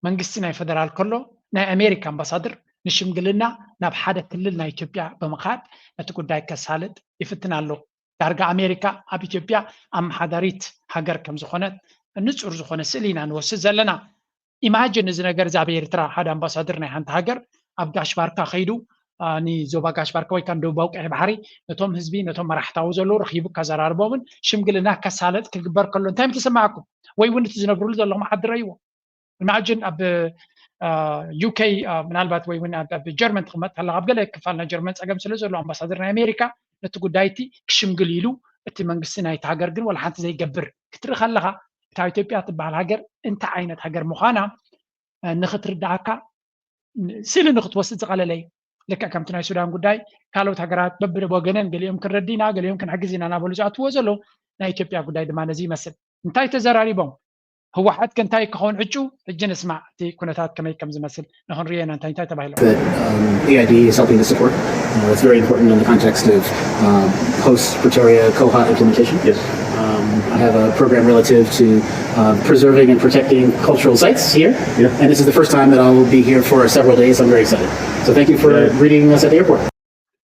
መንግስቲ ናይ ፈደራል ከሎ ናይ ኣሜሪካ ኣምባሳደር ንሽምግልና ናብ ሓደ ክልል ናይ ኢትዮጵያ ብምኻድ ነቲ ጉዳይ ከሳልጥ ይፍትን ኣሎ። ዳርጋ ኣሜሪካ ኣብ ኢትዮጵያ ኣመሓዳሪት ሃገር ከም ዝኾነት ንፁር ዝኾነ ስእሊ ኢና ንወስድ ዘለና። ኢማጅን እዚ ነገር እዚ ኣብ ኤርትራ ሓደ ኣምባሳደር ናይ ሓንቲ ሃገር ኣብ ጋሽ ባርካ ከይዱ ንዞባ ጋሽ ባርካ ወይ ከዓ ንደቡባዊ ቀይሕ ባሕሪ ነቶም ህዝቢ ነቶም መራሕታዊ ዘለዉ ረኺቡ ከዘራርቦምን ሽምግልና ከሳለጥ ክግበር ከሎ እንታይ ምተሰማዕኩም? ወይ እውን እቲ ዝነብርሉ ዘለኹም ዓዲ ረእይዎ። ኢማጅን ኣብ ዩኬ ምናልባት ወይ እውን ኣብ ጀርመን ትቕመጥ ከለካ ኣብ ገለ ክፋል ናይ ጀርመን ፀገም ስለ ዘሎ ኣምባሳደር ናይ ኣሜሪካ ነቲ ጉዳይ እቲ ክሽምግል ኢሉ እቲ መንግስቲ ናይቲ ሃገር ግን ወላ ሓንቲ ዘይገብር ክትርኢ ከለካ እታ ኢትዮጵያ ትበሃል ሃገር እንታይ ዓይነት ሃገር ምዃና ንክትርድኣካ ስእሊ ንክትወስድ ዝቐለለ እዩ። ልክዕ ከምቲ ናይ ሱዳን ጉዳይ ካልኦት ሃገራት በብወገነን ገሊኦም ክንረዲ ኢና ገሊኦም ክንሕግዝ ኢና እናበሉ ዝኣትዎ ዘለዉ ናይ ኢትዮጵያ ጉዳይ ድማ ነዚ ይመስል። እንታይ ተዘራሪቦም? ህወሓት ከ እንታይ ክኸውን ዕጩ? ሕጂ ንስማዕ እቲ ኩነታት ከመይ ከም ዝመስል ንክንሪኦ ኢና። እንታይ እንታይ ተባሂሎም? That um, E I D is helping to support. Uh, it's very important in the context of um, post Pretoria COHA implementation. Yes. Um, I have a program relative to uh, preserving and protecting cultural sites here. Yeah. And this is the first time that I'll be here for several days. I'm very excited. So thank you for Yeah. greeting us at the airport.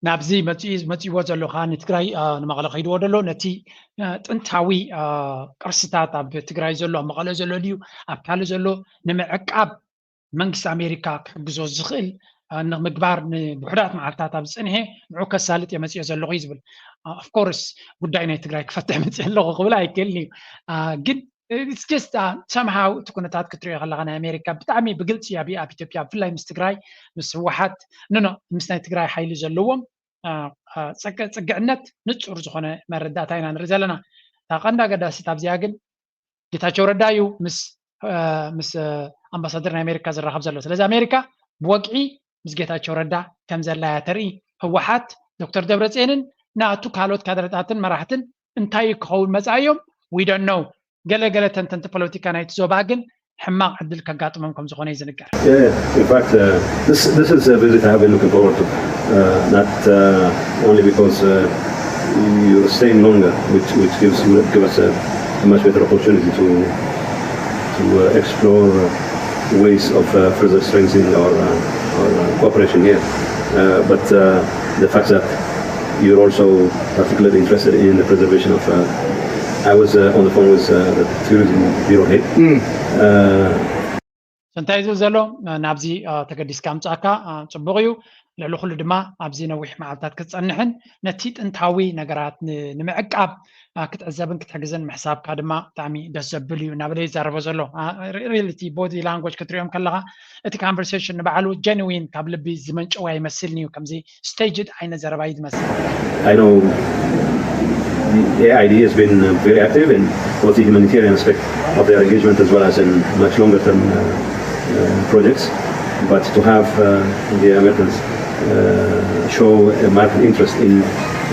ናብዚ መፂኡ መፂዎ ዘሎ ከዓ ንትግራይ ንመቐለ ከይድዎ ደሎ ነቲ ጥንታዊ ቅርስታት ኣብ ትግራይ ዘሎ ኣብ መቐለ ዘሎ ድዩ ኣብ ካልእ ዘሎ ንምዕቃብ መንግስቲ ኣሜሪካ ክሕግዞ ዝኽእል ንምግባር ንውሕዳት መዓልታት ኣብ ዝፀንሐ ንዑ ከሳልጥ እየ መፅኦ ዘለኹ እዩ ዝብል። ኦፍኮርስ ጉዳይ ናይ ትግራይ ክፈትሕ መፅእ ኣለኹ ክብል ኣይክእልን እዩ። ግን just somehow እቲ ኩነታት ክትሪኦ ከለካ ናይ ኣሜሪካ ብጣዕሚ ብግልፂ ኣብ ኣብ ኢትዮጵያ ብፍላይ ምስ ትግራይ ምስ ህወሓት ኖ ኖ ምስ ናይ ትግራይ ሓይሊ ዘለዎም ፅግዕነት ንፁር ዝኾነ መረዳእታ ኢና ንርኢ ዘለና። እታ ቀንዲ ኣገዳሲት ኣብዚኣ ግን ጌታቸው ረዳ እዩ ምስ ምስ ኣምባሳደር ናይ ኣሜሪካ ዝራኸብ ዘሎ። ስለዚ ኣሜሪካ ብወግዒ ምስ ጌታቸው ረዳ ከም ዘላ እያ ተርኢ። ህወሓት ዶክተር ደብረፅየንን ናቱ ካልኦት ካድረታትን መራሕትን እንታይ ክኸውን መፃእዮም we don't know። ገለ ገለ ተንተንቲ ፖለቲካ ናይቲ ዞባ ግን ሕማቕ ዕድል ከጋጥሞም ከም ዝኾነ እዩ ዝንገር። Yeah, in fact, uh, this this is a visit I have been looking forward to. Uh, not uh, only because uh, you're staying longer, which which gives you give us a, a much better opportunity to to uh, explore uh, ways of uh, further strengthening our uh, our uh, cooperation here. Uh, but uh, the fact that you're also particularly interested in the preservation of. Uh, I was uh, on the phone with uh, the tourism bureau head. Uh, እንታይ ዝብል ዘሎ ናብዚ ተገዲስካ ምፃእካ ፅቡቅ እዩ። ልዕሊ ኩሉ ድማ ኣብዚ ነዊሕ መዓልታት ክትፀንሕን ነቲ ጥንታዊ ነገራት ንምዕቃብ ክትዕዘብን ክትሕግዝን ምሕሳብካ ድማ ብጣዕሚ ደስ ዘብል እዩ እናበለ ይዛረቦ ዘሎ። ሪሊቲ ቦዲ ላንጎጅ ክትሪኦም ከለካ እቲ ካንቨርሴሽን ንባዕሉ ጀንዊን ካብ ልቢ ዝመንጨው ኣይመስልን እዩ። ከምዚ ስቴጅድ ዓይነት ዘረባ እዩ ዝመስል። I know the A I D has been uh, very active in both the humanitarian aspect of their engagement as well as in much longer term uh, uh, projects. But to have uh, the Americans uh, show a marked interest in,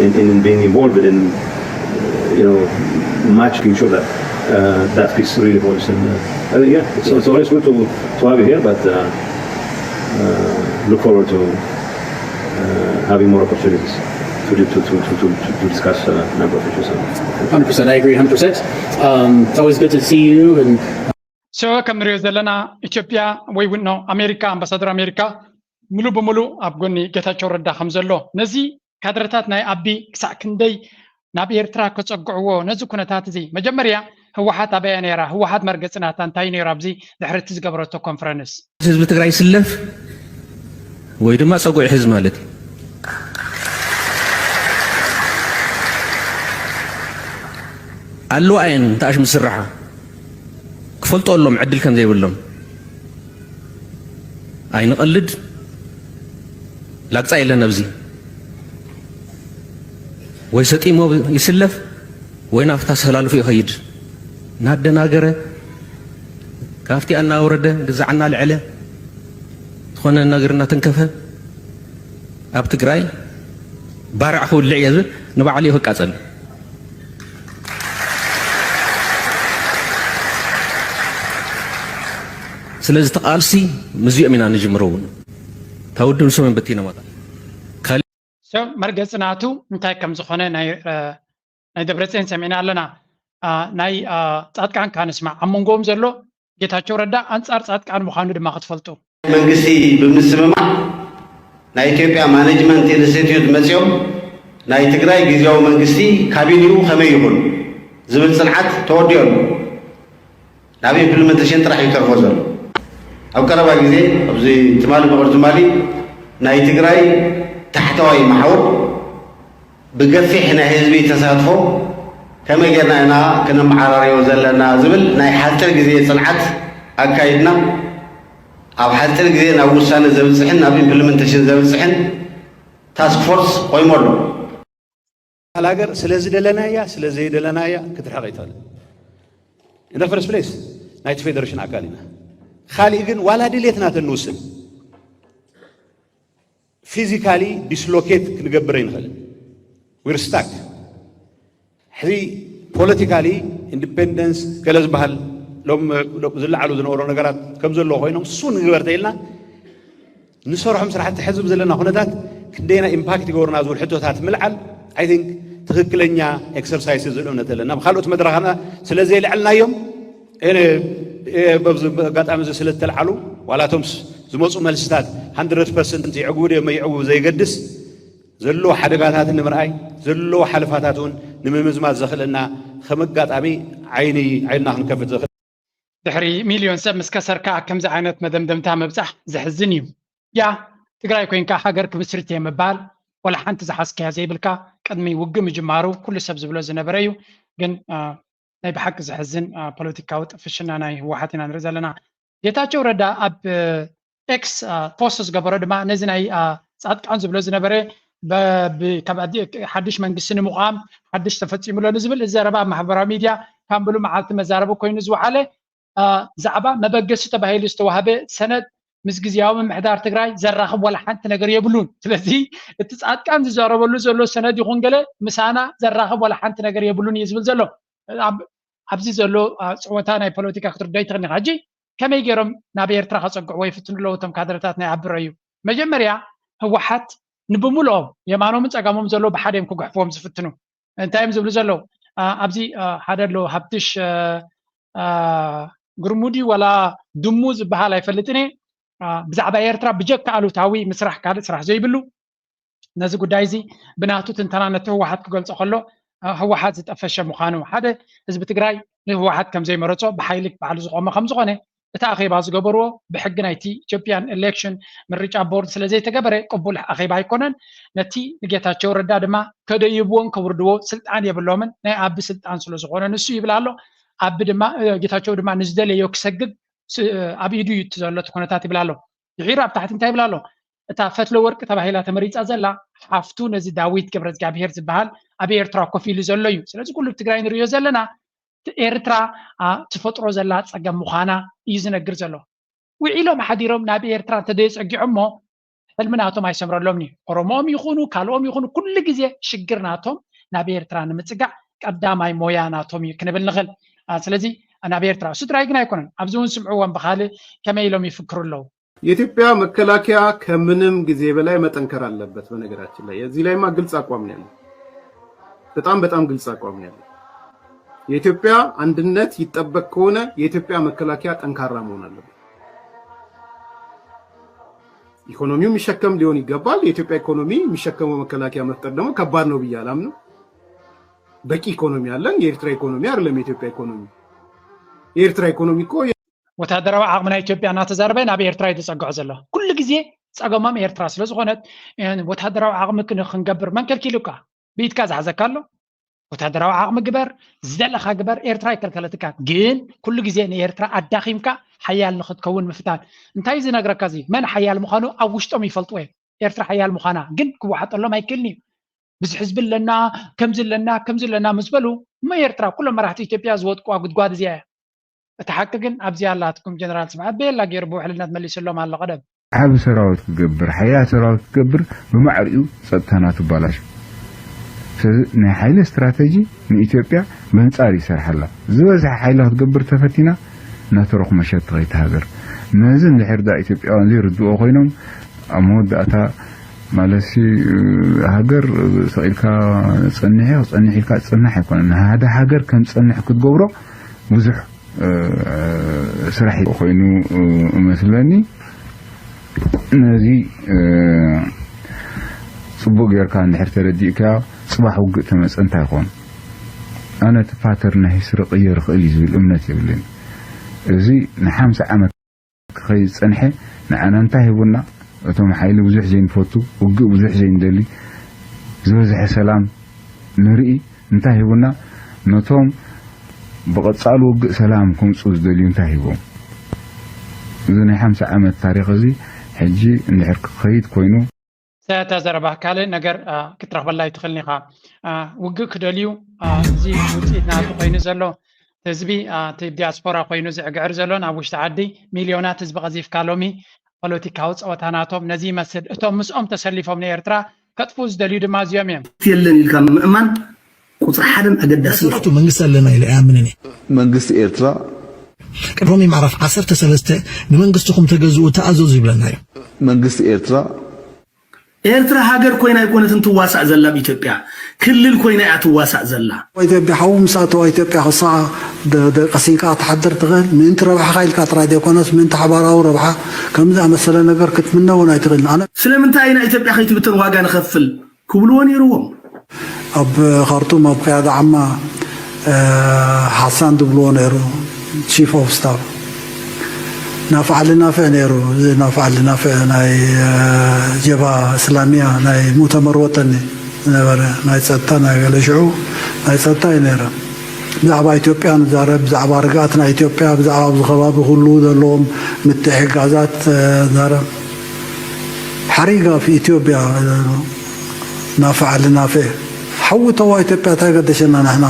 in, in being involved in, uh, you know, much making sure that uh, that speaks really volumes. And uh, I think, yeah, it's, it's always good to, to have you here, but uh, uh, look forward to uh, having more opportunities to, to, to, to, to, to discuss a number of issues. one hundred percent, I agree, one hundred percent. Um, it's always good to see you and so ከም ንሪኦ ዘለና ኢትዮጵያ ወይ እውን no ኣሜሪካ ኣምባሳደር ኣሜሪካ ሙሉ ብሙሉ ኣብ ጎኒ ጌታቸው ረዳ ከም ዘሎ ነዚ ካድረታት ናይ ኣቢ ክሳዕ ክንደይ ናብ ኤርትራ ከጸግዕዎ ነዚ ኩነታት እዚ መጀመርያ ህወሓት ኣበያ ነይራ ህወሓት መርገጺ ናታ እንታይ ነይሩ ኣብዚ ድሕሪ እቲ ዝገበረቶ ኮንፈረንስ ህዝቢ ትግራይ ይስለፍ ወይ ድማ ፀጉዒ ህዝቢ ማለት እዩ ኣለዋ እየን ተኣሽ ምስርሓ ክፈልጦ ኣሎም ዕድል ከም ዘይብሎም ኣይንቐልድ ላግፃ የለን ኣብዚ ወይ ሰጢሞ ይስለፍ ወይ ናብታ ሰላልፉ ይኸይድ እናደናገረ ካብቲ እናወረደ ግዛዕ እናልዐለ ዝኾነ ነገር እናተንከፈ ኣብ ትግራይ ባርዕ ክውልዕ እየ ዝብል ንባዕሉ እዩ ክቃፀል ስለዚ ተቃልሲ ምዚኦም ኢና ንጅምሮ እውን እታ ውድብ ንሶም እዮም በቲኖም ወጣ ሰብ መርገፂ ናቱ እንታይ ከም ዝኾነ ናይ ናይ ደብረፅዮን ሰሚዕና ኣለና። ናይ ፃድቃን ካንስማዕ ኣብ መንጎኦም ዘሎ ጌታቸው ረዳ ኣንፃር ፃድቃን ምዃኑ ድማ ክትፈልጡ። መንግስቲ ብምስምማዕ ናይ ኢትዮጵያ ማኔጅመንት ኢንስቲትዩት መፂኦም ናይ ትግራይ ግዜያዊ መንግስቲ ካቢኒኡ ከመይ ይኹን ዝብል ፅንዓት ተወዲኦ ኣሎ። ናብ ኢምፕሊመንቴሽን ጥራሕ እዩ ተርፎ ዘሎ። ኣብ ቀረባ ግዜ ኣብዚ ትማሊ ምቕር ትማሊ ናይ ትግራይ ታሕተዋይ መሓውር ብገፊሕ ናይ ህዝቢ ተሳትፎ ከመይ ጌርና ኢና ክነመዓራርዮ ዘለና ዝብል ናይ ሓፂር ግዜ ፅንዓት ኣካይድና ኣብ ሓፂር ግዜ ናብ ውሳነ ዘብፅሕን ናብ ኢምፕሊመንቴሽን ዘብፅሕን ታስክ ፎርስ ቆይሙ ኣሎ። ሃገር ስለ ዝደለናያ ስለ ዘይደለናያ ክትርሕቕ ይትኽእል። In the first place ናይቲ ፌደሬሽን ኣካል ኢና። ካሊእ ግን ዋላ ድሌትና ተንውስን ፊዚካሊ ዲስሎኬት ክንገብር ኣይንኽእልን። We're stuck። ሕዚ ፖለቲካሊ ኢንዲፔንደንስ ገለ ዝበሃል ሎም ዝለዓሉ ዝነበሩ ነገራት ከም ዘለዎ ኮይኖም እሱ ንግበር ተኢልና ንሰርሖም ስራሕቲ ሕዚ ዘለና ኩነታት ክንደየና ኢምፓክት ይገብሩና ዝብል ሕቶታት ምልዓል I think ትኽክለኛ ኤክሰርሳይስ ዝብል እምነት ኣለና። ኣብ ካልኦት መድረኻትና ስለ ዘየልዐልናዮም ኣጋጣሚ እዚ ስለ ዝተልዓሉ ዋላቶም ዝመፁ መልስታት hundred percent ይዕግቡ ድዮም ኣይዕግቡ ዘይገድስ ዘለዎ ሓደጋታት ንምርኣይ ዘለዎ ሓለፋታት እውን ንምምዝማዝ ዘኽእለና ከም ኣጋጣሚ ዓይኒ ዓይንና ክንከፍት ዘኽእል ድሕሪ ሚልዮን ሰብ ምስ ከሰርካ ኣብ ከምዚ ዓይነት መደምደምታ ምብፃሕ ዘሕዝን እዩ። ያ ትግራይ ኮይንካ ሃገር ክምስርት እየ ምባል ዋላ ሓንቲ ዝሓዝካያ ዘይብልካ ቅድሚ ውግእ ምጅማሩ ኩሉ ሰብ ዝብሎ ዝነበረ እዩ። ግን ናይ ብሓቂ ዘሕዝን ፖለቲካዊ ጥፍሽና ናይ ህወሓት ኢና ንርኢ ዘለና። ጌታቸው ረዳ ኣብ ኤክስ ፖስት ዝገበሮ ድማ ነዚ ናይ ፃድቃን ዝብሎ ዝነበረ ካብ ሓድሽ መንግስቲ ንምቋም ሓድሽ ተፈፂሙ ኣሎ ንዝብል እዚ ዘረባ ኣብ ማሕበራዊ ሚድያ ካብ ብሉ መዓልቲ መዛረቢ ኮይኑ ዝወዓለ ዛዕባ መበገሲ ተባሂሉ ዝተዋህበ ሰነድ ምስ ግዜያዊ ምምሕዳር ትግራይ ዘራኽብ ዋላ ሓንቲ ነገር የብሉን። ስለዚ እቲ ፃድቃን ዝዛረበሉ ዘሎ ሰነድ ይኹን ገለ ምሳና ዘራኽብ ዋላ ሓንቲ ነገር የብሉን እዩ ዝብል ዘሎ። ኣብዚ ዘሎ ፅወታ ናይ ፖለቲካ ክትርዳይ ትኽእል ኢኻ። ሕጂ ከመይ ገይሮም ናብ ኤርትራ ከፀግዕዎ ይፍትኑ ኣለዉ እቶም ካድረታት ናይ ኣብረ እዩ። መጀመርያ ህወሓት ንብምልኦም የማኖምን ፀጋሞም ዘለዉ ብሓደ እዮም ክጉሕፍዎም ዝፍትኑ። እንታይ እዮም ዝብሉ ዘለዉ? ኣብዚ ሓደ ኣሎ ሃብትሽ ግርሙዲ ወላ ድሙ ዝበሃል ኣይፈልጥን እየ ብዛዕባ ኤርትራ ብጀካ ኣሉታዊ ምስራሕ ካልእ ስራሕ ዘይብሉ፣ ነዚ ጉዳይ እዚ ብናቱ ትንተና ነቲ ህወሓት ክገልጾ ከሎ፣ ህወሓት ዝጠፈሸ ምዃኑ፣ ሓደ ህዝቢ ትግራይ ንህወሓት ከም ዘይመረጾ ብሓይሊ ባዕሉ ዝቆመ ከም ዝኾነ፣ እቲ ኣኼባ ዝገበርዎ ብሕጊ ናይቲ ኢትዮጵያን ኤሌክሽን ምርጫ ቦርድ ስለ ዘይተገበረ ቅቡል ኣኼባ ኣይኮነን። ነቲ ንጌታቸው ረዳ ድማ ከደይብዎን ከውርድዎ ስልጣን የብሎምን፣ ናይ ኣቢ ስልጣን ስለ ዝኾነ ንሱ ይብል ኣሎ። ኣቢ ድማ ጌታቸው ድማ ንዝደለዮ ክሰግግ ኣብ ኢዱ እዩ እቲ ዘሎ እቲ ኩነታት ይብል ኣሎ። ድሒሩ ኣብ ታሕቲ እንታይ ይብል ኣሎ? እታ ፈትለ ወርቂ ተባሂላ ተመሪፃ ዘላ ሓፍቱ ነዚ ዳዊት ገብረ እግዚኣብሄር ዝበሃል ኣብ ኤርትራ ኮፍ ኢሉ ዘሎ እዩ። ስለዚ ኩሉ ትግራይ ንሪኦ ዘለና ኤርትራ ትፈጥሮ ዘላ ፀገም ምዃና እዩ ዝነግር ዘሎ። ውዒሎም ሓዲሮም ናብ ኤርትራ እንተዘየፀጊዖሞ ሕልሚ ናቶም ኣይሰምረሎምን እዩ። ኦሮሞኦም ይኹኑ ካልኦም ይኹኑ ኩሉ ግዜ ሽግር ናቶም ናብ ኤርትራ ንምፅጋዕ ቀዳማይ ሞያ ናቶም እዩ ክንብል ንኽእል። ስለዚ ናብ ኤርትራ እሱ ጥራይ ግን ኣይኮነን። ኣብዚ እውን ስምዕዎም ብካልእ ከመይ ኢሎም ይፍክሩ ኣለዉ። የኢትዮጵያ መከላከያ ከምንም ጊዜ በላይ መጠንከር አለበት። በነገራችን ላይ እዚህ ላይማ ግልጽ አቋም ነው ያለው። በጣም በጣም ግልጽ አቋም ነው ያለው። የኢትዮጵያ አንድነት ይጠበቅ ከሆነ የኢትዮጵያ መከላከያ ጠንካራ መሆን አለበት። ኢኮኖሚው የሚሸከም ሊሆን ይገባል። የኢትዮጵያ ኢኮኖሚ የሚሸከመው መከላከያ መፍጠር ደግሞ ከባድ ነው ብዬ አላምንም። በቂ ኢኮኖሚ አለን። የኤርትራ ኢኮኖሚ አይደለም የኢትዮጵያ ኢኮኖሚ። የኤርትራ ኢኮኖሚ እኮ ወታደራዊ ዓቕሚ ናይ ኢትዮጵያ እናተዛረበ ናብ ኤርትራ እዩ ዝፀግዖ ዘሎ። ኩሉ ግዜ ፀገሞም ኤርትራ ስለ ዝኾነት ወታደራዊ ዓቕሚ ክንገብር መን ከልኪሉካ? ብኢድካ ዝሓዘካ ኣሎ? ወታደራዊ ዓቕሚ ግበር፣ ዝደለኻ ግበር፣ ኤርትራ ኣይከልከለትካ። ግን ኩሉ ግዜ ንኤርትራ ኣዳኺምካ ሓያል ንኽትከውን ምፍታን። እንታይ ዝነግረካ እዚ? መን ሓያል ምዃኑ ኣብ ውሽጦም ይፈልጥዎ እዮም። ኤርትራ ሓያል ምዃና ግን ክወሓጠሎም ኣይክእልን እዩ። ብዙሕ ህዝቢ ኣለና፣ ከምዚ ኣለና፣ ከምዚ ኣለና ምስ በሉ እሞ ኤርትራ ኩሎም መራሕቲ ኢትዮጵያ ዝወጥቁዋ ጉድጓድ እዚኣ እያ። እቲ ሓቂ ግን ኣብዚኣ ኣላ። ኣትኩም ጀነራል ስብሓት በየላ ገይሩ ብውሕልነት መሊሱሎም ኣሎ ቀደም። ዓቢ ሰራዊት ክገብር፣ ሓያል ሰራዊት ክገብር ብማዕሪኡ ጸጥታ ናቱ ባላሹ። ስለዚ ናይ ሓይሊ ስትራተጂ ንኢትዮጵያ በንጻር ይሰርሓላ። ዝበዝሐ ሓይላ ክትገብር ተፈቲና ናተረኹ መሸት ትኸይድ ሃገር። ነዚ እንድሕር ዳ ኢትዮጵያውያን ዘይርድኦ ኮይኖም ኣብ መወዳእታ ማለትሲ ሃገር ሰቂልካ ጸኒሐ ክጸንሕ ኢልካ ዝጸንሕ ኣይኮነን። ሓደ ሃገር ከም ዝጸንሕ ክትገብሮ ብዙሕ ስራሕ ኮይኑ እመስለኒ። ነዚ ፅቡቅ ጌርካ እንድሕር ተረዲእካዮ ፅባሕ ውግእ ተመፀ እንታይ ይኾን? ኣነ እቲ ፓተር ናይ ሂስትሪ ክቕየር ይኽእል እዩ ዝብል እምነት የብለይን። እዚ ንሓምሳ ዓመት ክኸይድ ዝፀንሐ ንዓና እንታይ ሂቡና? እቶም ሓይሊ ብዙሕ ዘይንፈቱ፣ ውግእ ብዙሕ ዘይንደሊ፣ ዝበዝሐ ሰላም ንርኢ እንታይ ሂቡና? ነቶም ብቐጻሊ ውግእ ሰላም ከምጽኡ ዝደልዩ እንታይ ሂቦም? እዚ ናይ ሓምሳ ዓመት ታሪኽ እዚ ሕጂ እንድሕር ክኸይድ ኮይኑ። እታ ዘረባ ካልእ ነገር ክትረኽበላ ኣይትኽእልን ኢኻ። ውግእ ክደልዩ፣ እዚ ውፅኢት ናቱ ኮይኑ ዘሎ ህዝቢ፣ እቲ ዲያስፖራ ኮይኑ ዝዕግዕር ዘሎ ናብ ውሽጢ ዓዲ ሚልዮናት ህዝቢ ቀዚፍካ ሎሚ ፖለቲካዊ ፀወታ ናቶም ነዚ ይመስል። እቶም ምስኦም ተሰሊፎም ንኤርትራ ከጥፍኡ ዝደልዩ ድማ እዚኦም እዮም። የለን ኢልካ ምእማን ቁፅሪ ሓደን ኣገዳሲ እዩ። መሰረቱ መንግስቲ ኣለና ኢለ ኣይኣምንን እየ። መንግስቲ ኤርትራ ቅድሚ ሎሚ ምዕራፍ ዓሰርተ ሰለስተ ንመንግስትኹም ተገዝኡ ተኣዘዙ ይብለና እዩ። መንግስቲ ኤርትራ ኤርትራ ሃገር ኮይና ኣይኮነትን ትዋሳእ ዘላ ኣብ ኢትዮጵያ ክልል ኮይና እያ ትዋሳእ ዘላ። ኢትዮጵያ ሓው ምስ ኣተዋ ኢትዮጵያ ክሳዓ ቀሲንካ ክትሓድር ትኽእል ምእንቲ ረብሓኻ ኢልካ ጥራይ ዘይኮነስ ምእንቲ ሓባራዊ ረብሓ ከምዚ ኣመሰለ ነገር ክትምነ እውን ኣይትኽእልን። ኣነ ስለምንታይ ኢና ኢትዮጵያ ከይትብተን ዋጋ ንኸፍል ክብልዎ ነይርዎም። ኣብ ካርቱም ኣብ ቅያዳ ዓማ ሓሳን ዝብልዎ ነይሩ chief of staff ናፍዕ ዓሊ ናፍዕ ነይሩ። እዚ ናፍዕ ዓሊ ናፍዕ ናይ ጀብሃ እስላሚያ ናይ ሙእተመር ወጠኒ ዝነበረ ናይ ፀጥታ ናይ ገለ ሽዑ ናይ ፀጥታ እዩ ነይረ። ብዛዕባ ኢትዮጵያ ንዛረብ፣ ብዛዕባ ርግኣት ናይ ኢትዮጵያ፣ ብዛዕባ ኣብዚ ከባቢ ኩሉ ዘለዎም ምትሕግጋዛት ንዛረብ። ሓሪጋ ፊ ኢትዮጵያ ናፍዕ ዓሊ ናፍዕ ሓዊ ተዋ ኢትዮጵያ እንታይ ገደሸና ንሕና